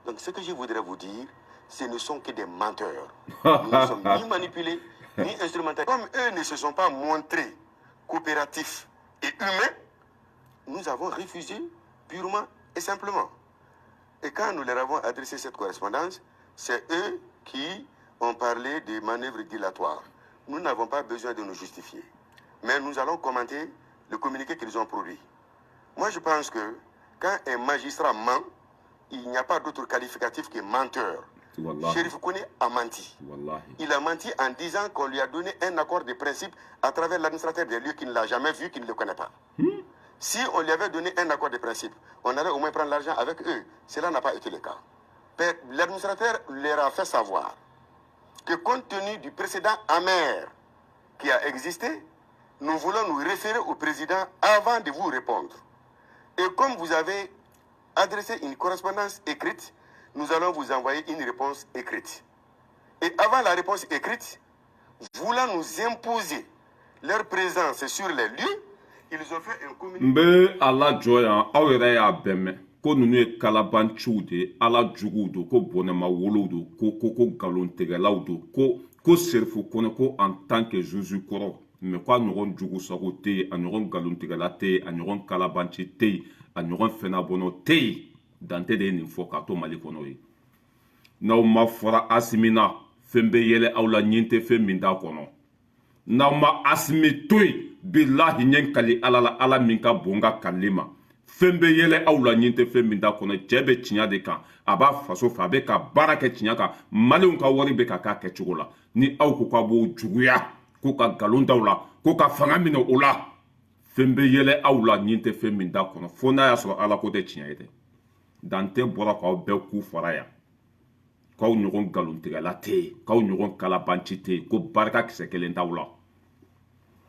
Donc, ce que je voudrais vous dire, ce ne sont que des menteurs. Nous ne sommes ni manipulés, ni instrumentalisés. Comme eux ne se sont pas montrés coopératifs et humains, nous avons refusé purement et simplement. Et quand nous leur avons adressé cette correspondance, c'est eux qui ont parlé de manœuvres dilatoires. Nous n'avons pas besoin de nous justifier. Mais nous allons commenter le communiqué qu'ils ont produit. Moi, je pense que quand un magistrat ment, il n'y a pas d'autre qualificatif que menteur. Wallahi. Chérif Kone a menti. Wallahi. Il a menti en disant qu'on lui a donné un accord de principe à travers l'administrateur des lieux qui ne l'a jamais vu, qui ne le connaît pas. Si on lui avait donné un accord de principe, on allait au moins prendre l'argent avec eux. Cela n'a pas été le cas. L'administrateur leur a fait savoir que compte tenu du précédent amer qui a existé, nous voulons nous référer au président avant de vous répondre. Et comme vous avez adressé une correspondance écrite, nous allons vous envoyer une réponse écrite. Et avant la réponse écrite, voulant nous imposer leur présence sur les lieux, ils ont fait un communiqué. N bɛ a lajɔ yan. Aw yɛrɛ y'a bɛɛ mɛn ko ninnu ye kalabanciw de ye, ala juguw don, ko bɔnɛma wolow don, ko nkalontigɛlaw don, ko Serifu Kɔnɛ, ko en tant que juge kɔrɔ, mais ko a ɲɔgɔn jugu sago tɛ yen, a ɲɔgɔn nkalontigɛla tɛ yen, a ɲɔgɔn kalabanci tɛ yen, a ɲɔgɔn fɛnabɔnɔ tɛ yen. Dante de ye nin fɔ k'a to Mali kɔnɔ ye. N'aw ma fɔra Asimi na, fɛn bɛ yɛlɛ aw la, ɲin tɛ fɛn min t'a kɔnɔ. N'aw ma Asimi to yen, bilahi, ɲɛ n kali Ala la, Ala min ka bon ka kalili ma, fɛn bɛ yɛlɛ aw la, ɲin tɛ fɛn min t'a kɔnɔ. Cɛ bɛ tiɲɛ de kan, a b'a faso fɛ, a bɛ ka baara kɛ tiɲɛ kan, maliyɛnw ka wari bɛ ka k'a kɛcogo la. Ni aw ko k'a b'o juguya, ko ka nkalon da o la, ko ka fanga minɛ o la, fɛn bɛ yɛlɛ aw la, ɲin tɛ fɛn min t'a kɔnɔ, fo n'a y'a sɔrɔ Ala ko tɛ tiɲɛ ye dɛ. Dante bɔra k'aw bɛɛ k'u fara yan, k'aw ɲɔgɔn nkalontigɛla tɛ yen, k'aw ɲɔgɔn kalabanci tɛ yen, ko barika kisɛ kelen t'aw la.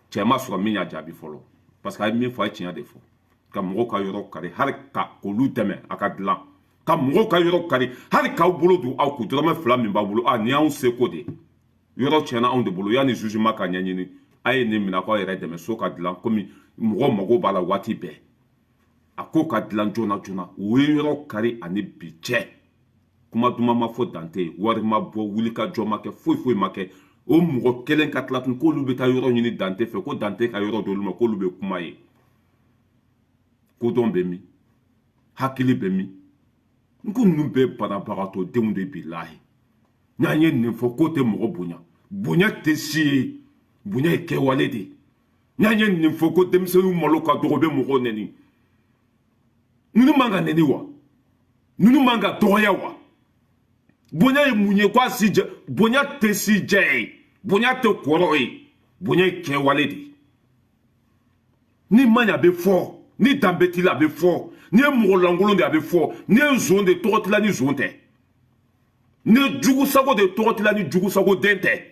Cɛ ma sɔrɔ min y'a jaabi fɔlɔ, parce que a ye min fɔ, a ye tiɲɛ de fɔ. Ka mɔgɔw ka yɔrɔ kari, hali ka olu dɛmɛ a ka dilan, ka mɔgɔw ka yɔrɔ kari, hali k'aw bolo don aw kun, dɔrɔmɛ 2 min b'aw bolo, a nin y'anw seko de ye. Yɔrɔ tiɲɛna anw de bolo, yanni jugement ka ɲɛɲini, a ye nin minɛ k'aw yɛrɛ dɛmɛ so ka dilan, komi mɔgɔw mago b'a la waati bɛɛ, a ko ka dilan joona joona. O ye yɔrɔ kari ani bi cɛ, kuma duman ma fɔ Dante ye, wari ma bɔ, wuli ka jɔ ma kɛ, foyi foyi ma kɛ. O mɔgɔ kelen ka tila tun k'olu bɛ taa yɔrɔ ɲini Dante fɛ, ko Dante ka yɔrɔ d'olu ma, k'olu bɛ kuma ye. Kodɔn bɛ min, hakili bɛ min? N ko ninnu bɛɛ banabagatɔ denw de. Bilahi, n'an ye nin fɔ k'o tɛ mɔgɔ bonya, bonya tɛ si ye, bonya ye kɛwale de ye. N'an ye nin fɔ ko denmisɛnninw malo ka dɔgɔ, bɛ mɔgɔw nɛni. Ninnu man ka nɛni wa? Ninnu man ka dɔgɔya wa? Bonya ye mun ye? Ko a si jɛ, bonya tɛ si jɛ ye, bonya tɛ kɔrɔ ye, bonya ye kɛwale de ye. Ni ma ɲi, a bɛ fɔ. Ni danbe t'i la, a bɛ fɔ. N'i ye mɔgɔ lankolon de ye, a bɛ fɔ. N'i ye zon de ye, tɔgɔ t'i la ni zon tɛ. N'i ye jugu sago de ye, tɔgɔ t'i la ni jugu sago den tɛ.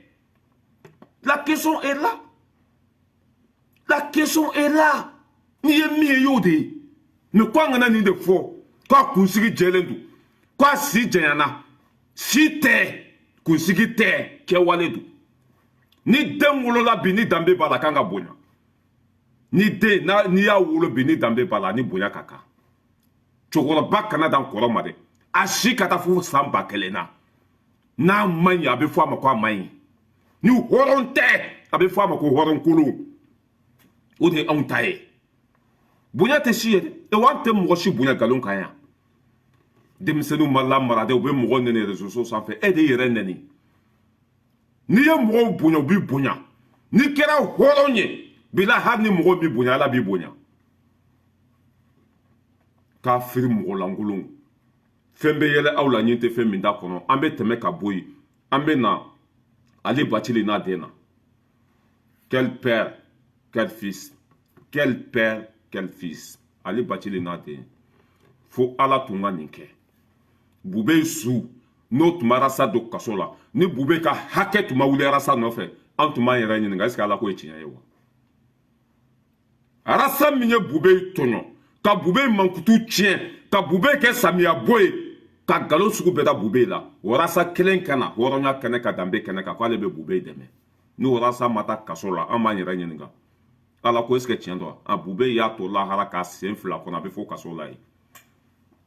La question est là, la question est là. N'i ye min ye, i y'o de ye. Mais ko an kana nin de fɔ, k'a kunsigi jɛlen don, k'a si janyana. Si tɛ, kunsigi tɛ, kɛwale don. Ni den wolola bi, ni danbe b'a la, a kan ka bonya. Ni den n'i y'a wolo bi, ni danbe b'a la, ni bonya ka kan. Cɛkɔrɔba kana dan kɔrɔ ma dɛ, a si ka taa fo san 1000 na, n'a man ɲi, a bɛ fɔ a ma ko a man ɲi. Ni hɔrɔn tɛ, a bɛ fɔ a ma ko hɔrɔn kolon. O de ye anw ta ye. Bonya tɛ si ye dɛ, wa an tɛ mɔgɔ si bonya nkalon kan yan. Denmisɛnninw ma lamara dɛ, u bɛ mɔgɔw nɛni réseau sanfɛ. E de yɛrɛ nɛni. N'i ye mɔgɔw bonya, u b'i bonya. N'i kɛra hɔrɔn ye, bila hali ni mɔgɔw b'i bonya, Ala b'i bonya. K'a firi mɔgɔ lankolon, fɛn bɛ yɛlɛ aw la, ɲin tɛ fɛn min t'a kɔnɔ. An bɛ tɛmɛ ka bɔ yen, an bɛ na Ale Bacili n'a den na. Quel père, quel fils. Quel père, quel fils. Ali Bacili n'a den. Fo Ala tun ka nin kɛ. Bube su n'o tun bɛ Arasa don kaso la, ni Bube ka hakɛ tun ma wuli Arasa nɔfɛ, an tun b'an yɛrɛ ɲininka est ce que Ala ko ye tiɲɛ ye wa? Arasa min ye Bube tɔɲɔ, ka Bube mankutu tiɲɛ, ka Bube kɛ samiya bɔ ye, ka nkalon sugu bɛɛ da Bube la, o Arasa kelen ka na hɔrɔnya kɛnɛ ka danbe kɛnɛ kan k'ale bɛ Bube dɛmɛ. Ni Arasa ma taa kaso la, an b'an yɛrɛ ɲininka Ala ko est ce que tiɲɛ don wa? Bube y'a to lahara k'a sen fila kɔnɔ, a bɛ fɔ kaso la yen.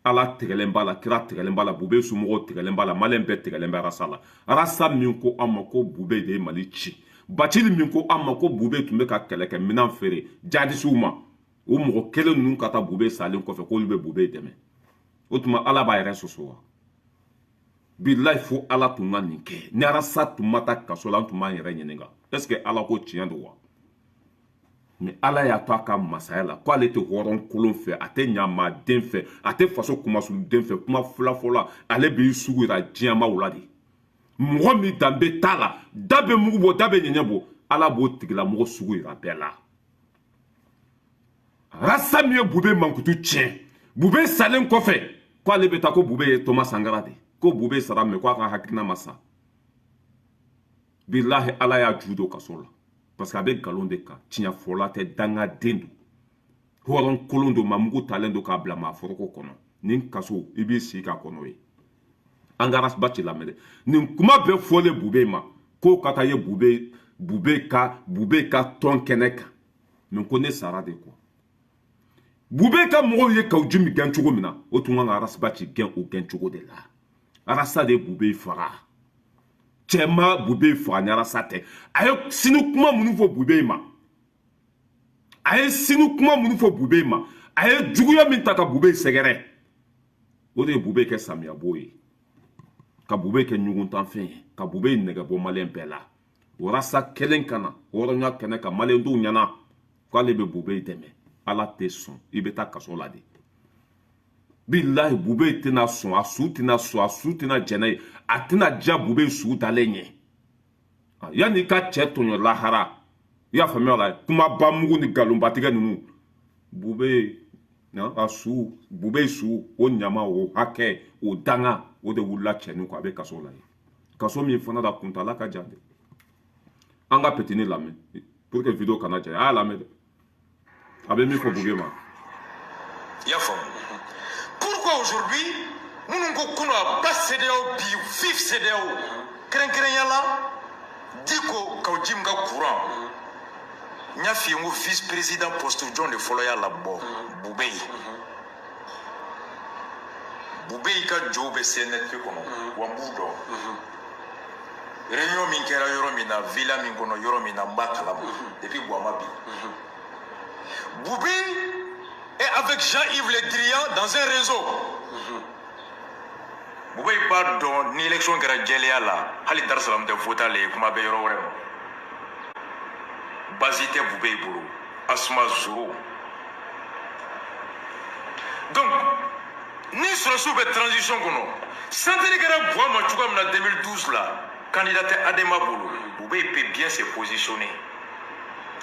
Ala tigɛlen b'a la, kira tigɛlen b'a la, Bube somɔgɔw tigɛlen b'a la, maliyɛn bɛɛ tigɛlen bɛ Arasa la. Arasa min ko an ma ko Bube de ye Mali ci, Bacili min ko an ma ko Bube tun bɛ ka kɛlɛkɛ minɛn feere jadisiw ma, o mɔgɔ kelen ninnu ka taa Bube salen kɔfɛ k'olu bɛ Bube dɛmɛ. O tuma Ala b'a yɛrɛ sɔsɔ wa? Bilayi, fo Ala tun ka nin kɛ. Ni Arasa tun ma taa kaso la, an tun b'an yɛrɛ ɲininka est ce que Ala ko tiɲɛ don wa? Mais Ala y'a to a ka masaya la k'ale tɛ hɔrɔn kolon fɛ, a tɛ ɲamaa den fɛ, a tɛ faso kumasuluden fɛ. Kuma fila fɔlɔ, ale b'i sugu yira diɲɛmaaw la de. Mɔgɔ min danbe t'a la, da bɛ mugu bɔ, da bɛ ɲɛɲɛ bɔ, Ala b'o tigilamɔgɔ sugu yira bɛɛ la. Arasa min ye Bube mankutu tiɲɛ, Bube salen kɔfɛ k'ale bɛ taa ko Bube ye Thomas Sankara de, ko Bube sara mais k'a ka hakilina ma sa. Bilahi, Ala y'a ju don kaso la parce que a bɛ nkalon de kan, tiɲɛ fɔla tɛ, dangaden don, hɔrɔn kolon don, mamugu talen don k'a bila maa foroko kɔnɔ. Nin kaso i b'i sigi k'a kɔnɔ ye. An ka Arasiba ci lamɛn dɛ. Nin kuma bɛɛ fɔlen Bube ma k'o ka taa ye Bube ka tɔn kɛnɛ kan, mais ko ne sara de kɔ. Bube ka mɔgɔw ye Kawu Jimi gɛn cogo min na, o tun kan ka Arasiba ci gɛn o gɛn cogo de la. Arasa de ye Bube faga. Cɛ ma Bube faga ni Arasa tɛ. A ye sini kuma minnu fɔ Bube ma, a ye sini kuma minnu fɔ Bube ma, a ye juguya min ta ka Bube sɛgɛrɛ, o de ye Bube kɛ samiyabo ye, ka Bube kɛ ɲuguntanfɛn ye, ka Bube nɛgɛ bɔ maliyɛn bɛɛ la. Walasa kelen ka na hɔrɔnya kɛnɛ kan maliyɛndenw ɲɛna k'ale bɛ Bube dɛmɛ, Ala tɛ sɔn, i bɛ taa kaso la de. Bilahi, Bube tɛna sɔn, a su tɛna sɔn, a su tɛna jɛnɛ ye, a tɛna diya Bube su dalen ye. Yanni i ka cɛ tɔɲɔ lahara, i y'a faamuya la, kumaba mugu ni nkalonbatigɛ ninnu, Bube a su, Bube su o ɲama, o hakɛ, o danga, o de wulila cɛnin kɔ, a bɛ kaso la yen, kaso min fana la kuntala ka jan dɛ. An ka petini lamɛn pour que vidéo kana janya. A y'a lamɛn dɛ, a bɛ min fɔ Bube ma. I y'a faamu? Pourquoi aujourd'hui minnu ko kunu a ba CEDEAO, bi vive CEDEAO, kɛrɛnkɛrɛnya la Diko Kawu Jim ka courant? N y'a f'i ye n ko vice président poste, jɔn de fɔlɔ y'a labɔ? Bubey. Bubey ka jow bɛ CNSP kɔnɔ wa, n b'u dɔn. Réunion min kɛra yɔrɔ min na, villa min kɔnɔ, yɔrɔ min na, n b'a kalama depuis Buwama. Bi Boubé est avec Jean-Yves Le Drian dans un réseau. Boubé b'a dɔn ni élection kɛra jɛlenya la, hali Dar Salam tɛ voter ale ye, kuma bɛ yɔrɔ wɛrɛ ma. Basi tɛ Boubé bolo, Asuma zoro. Donc ni sɔrɔsiw bɛ transition kɔnɔ, santiri kɛra Buwa ma cogoya min na 2012 la, candidat tɛ Adema bolo, Boubé peut bien se positionner.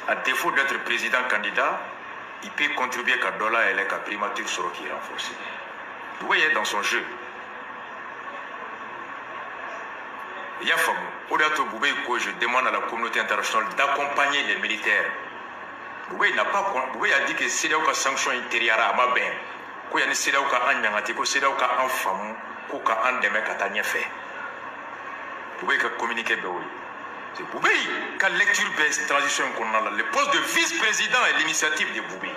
À défaut d'être président candidat, il peut contribuer ka dɔ layɛlɛ, ka primature sɔrɔ k'i renforcer. Boubé est dans son jeu, i y'a faamu? O de y'a to Boubé ko je demande à la communauté internationale d'accompagner les militaires. Boubé n'a pas, Boubé a dit que CEDEAO ka sanction in teriyara, a ma bɛn, ko yanni CEDEAO ka an ɲangati, ko CEDEAO ka an faamu, ko ka an dɛmɛ ka taa ɲɛfɛ. Boubé ka communiqué bɛɛ o ye. C'est Boubé ka lecture bɛɛ transition in kɔnɔna la. Le poste de vice-président est l'initiative de Boubé,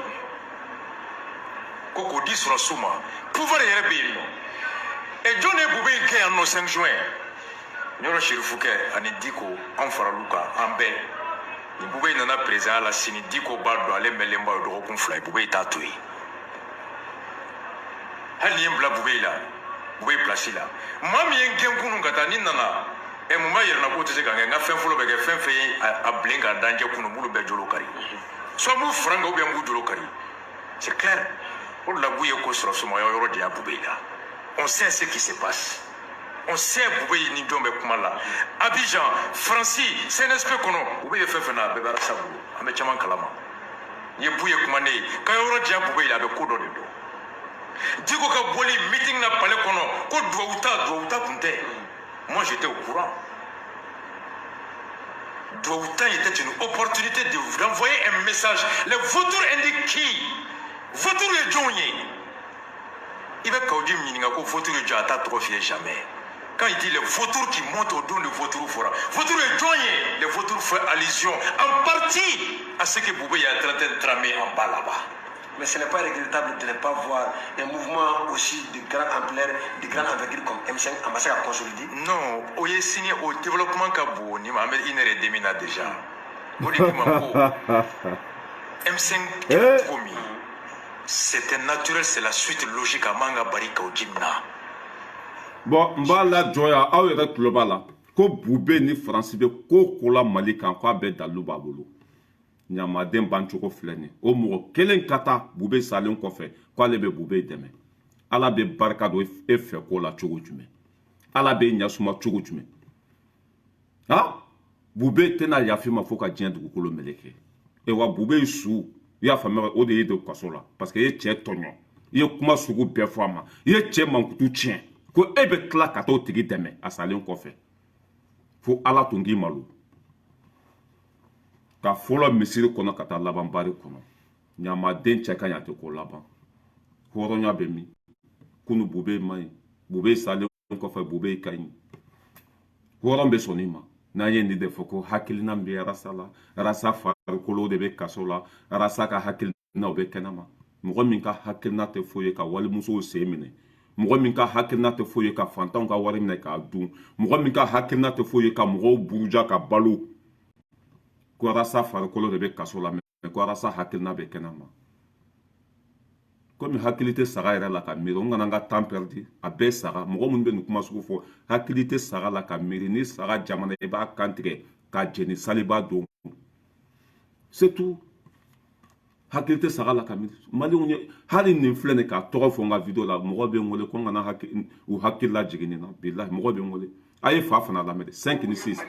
ko k'o di sɔrɔsiw ma, pouvoir yɛrɛ bɛ yen nɔ. Ɛ, jɔn de ye Boubé kɛ yan nɔ 5 juin? Ɲɔrɔ Serifukɛ ani Diko, an faral'u kan, an bɛɛ. Ni Boubé nana président la sini, Diko b'a dɔn ale mɛnlenba ye dɔgɔkun 2 ye, Boubé t'a to yen. Hali ni ye n bila Boubé la, Boubé place la, maa min ye n gɛn kunun ka taa ni nana, ɛ, mun b'a yɛrɛ na k'o tɛ se ka kɛ? N ka fɛn fɔlɔ bɛ kɛ fɛn fɛn ye, a bilen k'a dan jɛ kunun, n b'olu bɛɛ jolo kari. Soit n b'u fara n kan, ou bien n b'u jolo kari, c'est clair. O de la B'u ye ko sɔrɔ sumaya yɔrɔ de y'a Boubé la. On sait ce qui se passe. On sait Boubèye ni jɔn bɛ kuma la. Abidjan, Faransi, CNSP kɔnɔ, Boubèye ye fɛn fɛn na, a bɛɛ bɛ Arasa bolo. An bɛ caman kalama. N ye Buye kuma ne ye ka yɔrɔ diya Boubèye la, a bɛ ko dɔ de dɔn. Diko ka bɔli meeting na palais kɔnɔ ko duwawu ta, duwawu ta kun tɛ. Moi, j'étais au courant. Duwawu ta était une opportunité de d'envoyer un message. Les vautours indiquent qui? Vautour ye jɔnw ye? I bɛ Kaou Djim ɲininka ko vautour ye jɔn, a t'a tɔgɔ f'i ye jamais. Quand il dit les vautours qui montent au dos de vautours fɔra, vautour ye jɔn ye? Les vautours font allusion en partie à ce que Boubèye est en train de tramer en bas là-bas. Mais ce n'est pas regrettable de ne pas voir un mouvement aussi de grande ampleur, de grande envergure comme M5 a ma se ka consolider. Non, o ye sini o développement ka bon ni ma. An bɛ une heure et demie na déjà. O de kama ko M5 kɛra cogo min, c'était naturel, c'est la suite logique. A man ka bari Kaou Djim na. Bon, n b'a lajɔ yan. Aw yɛrɛ tulo b'a la ko Bube ni Faransi bɛ ko ko la Mali kan, k'a bɛɛ dalilu b'a bolo. Ɲamaden bancogo filɛ nin ye. O mɔgɔ kelen ka taa Bube salen kɔfɛ k'ale bɛ Bube dɛmɛ. Ala bɛ barika don e fɛ ko la cogo jumɛn? Ala bɛ ɲasuma cogo jumɛn? Ha, Bube tɛna yafa ma fo ka diɲɛ dugukolo meleke. E wa Bube su, i y'a faamuya, o de ye don kaso la, parce que e ye cɛ tɔɲɔ, i ye kuma sugu bɛɛ fɔ a ma, i ye cɛ mankutu tiɲɛ, ko e bɛ tila ka t'o tigi dɛmɛ a salen kɔfɛ. Fo Ala tun k'i malo ka fɔlɔ misiri kɔnɔ ka taa laban bari kɔnɔ. Ɲamaden cɛ ka ɲi, a tɛ ko laban. Hɔrɔnya bɛ min? Kunu Bube man ɲi, Bube salen kɔfɛ Bube ka ɲi. Hɔrɔn bɛ sɔn i ma. N'an ye nin de fɔ ko hakilina bɛ Arasa la, Arasa farikolo de bɛ kaso la, Arasa ka hakilina o bɛ kɛnɛma. Mɔgɔ min ka hakilina tɛ foyi ye ka walimusow sen minɛ, mɔgɔ min ka hakilina tɛ foyi ye ka fantanw ka wari minɛ k'a dun, mɔgɔ min ka hakilina tɛ foyi ye ka mɔgɔw buruja ka balo, ko Arasa farikolo de bɛ kaso la, mɛ ko Arasa hakilina bɛ kɛnɛma. Komi hakili tɛ saga yɛrɛ la ka miiri, n kana n ka temps perdu. A bɛɛ saga. Mɔgɔ minnu bɛ nin kuma sugu fɔ, hakili tɛ saga la ka miiri. Ni saga jamana, i b'a kan tigɛ ka jeni saliba don, c'est tout. Hakili tɛ saga la ka miiri. Maliyɛnw ye, hali nin filɛ nin k'a tɔgɔ fɔ n ka vidéo la, mɔgɔ bɛ n wele ko n kana u hakili lajigin nin na. Bilahi, mɔgɔ bɛ n wele. A ye fa fana lamɛn dɛ, 5 ni 6.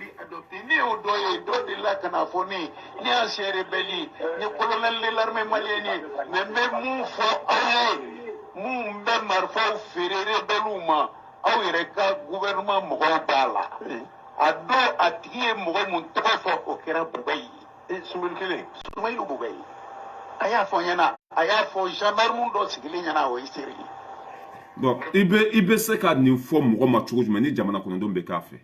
Ne y'o dɔ ye, dɔ de la ka na fɔ ne ye, ne ye ancien rebelle ye, n ye colonel de l'armée malienne ye, mais n bɛ mun fɔ aw ye, mun bɛ marifaw feere rebelle ma, aw yɛrɛ ka gouvernement mɔgɔw b'a la. A don, a tigi ye mɔgɔ mun tɔgɔ fɔ, o kɛra Bubɛyi ye. Sumayili kelen. Sumayilu Bubɛyi, a y'a fɔ n ɲɛna, a y'a fɔ gendarme dɔ sigilen ɲɛna, o ye seere ye. Donc i bɛ se ka nin fɔ mɔgɔ ma cogo jumɛn ni jamana kɔnɔdenw bɛ k'a fɛ?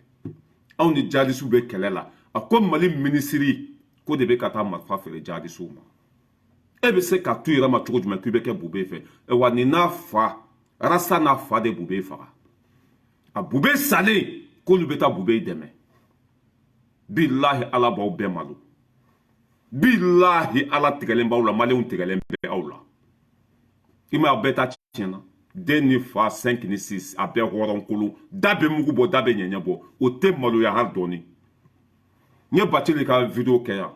Anw ni jadisiw bɛ kɛlɛ la, a ko Mali minisiri ko de bɛ ka taa marifa feere jadisiw ma. E bɛ se ka tu yɛrɛ ma cogo jumɛn k'i bɛ kɛ Bube fɛ? Wa nin n'a fa, Arasa n'a fa de Bube faga. A Bube salen, k'olu bɛ taa Bube dɛmɛ. Bilahi, Ala b'aw bɛɛ malo. Bilahi, Ala tigɛlen b'aw la. Maliyɛnw tigɛlen bɛ aw la. I ma, a bɛɛ ta tiɲɛna. Den ni fa, 5 ni 6, a bɛɛ hɔrɔnkolo. Da bɛ mugu bɔ, da bɛ ɲɛɲɛ bɔ, o tɛ maloya hali dɔɔni. N ye Bacili ka vidéo kɛ yan,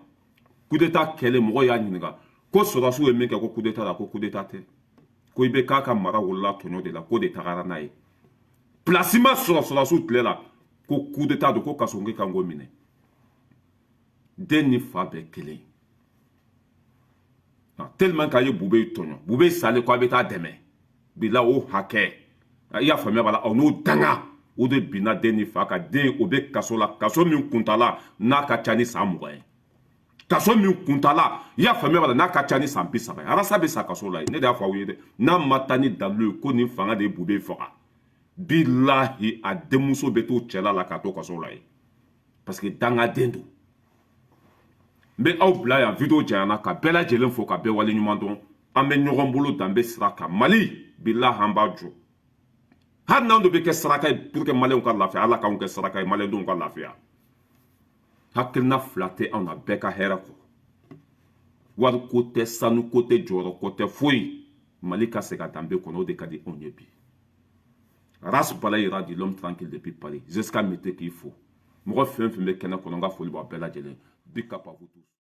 coup d'état kɛlen, mɔgɔw y'a ɲininka ko sɔrɔdasiw ye min kɛ, ko coup d'état la, ko coup d'état tɛ, ko i bɛ k'a ka mara wolola tɔɲɔ de la, k'o de tagara n'a ye. Place ma sɔrɔ sɔrɔdasiw tile la, ko coup d'état don, ko Kassogué kan k'o minɛ. Den ni fa bɛɛ kelen, tellement k'a ye Bube tɔɲɔ. Bube salen, ko a bɛ taa dɛmɛ bila o hakɛ. I y'a faamuya b'a la, aw n'o danga o de binna den ni fa kan. Den o bɛ kaso la, kaso min kuntala n'a ka ca ni san 20 ye, kaso min kuntala, i y'a faamuya b'a la, n'a ka ca ni san 30 ye. Arasa bɛ sa kaso la yen. Ne de y'a fɔ aw ye dɛ, n'a ma taa ni dalilu ye ko nin fanga de ye Bube faga, bilahi, a denmuso bɛ t'o cɛla la k'a to kaso la yen, parce que dangaden don. N bɛ aw bila yan, vidéo janyana. Ka bɛɛ lajɛlen fo, ka bɛɛ waleɲuman dɔn. An bɛ ɲɔgɔn bolo danbe sira kan. Mali, bilahi, an b'a jɔ. Hali n'an de bɛ kɛ saraka ye pour que maliyɛnw ka lafiya, Ala k'anw kɛ saraka ye maliyɛndenw ka lafiya. Hakilina fila tɛ anw na, bɛɛ ka hɛrɛ kɔ. Wariko tɛ, sanuko tɛ, jɔyɔrɔko tɛ, foyi. Mali ka se ka danbe kɔnɔ, o de ka di anw ye bi. Ras Balayira dit l'homme tranquille depuis Paris. Jusqu'à mete k'i fo. Mɔgɔ fɛn fɛn bɛ kɛnɛ kɔnɔ, n ka foli b'aw bɛɛ lajɛlen. Big up à vous tous.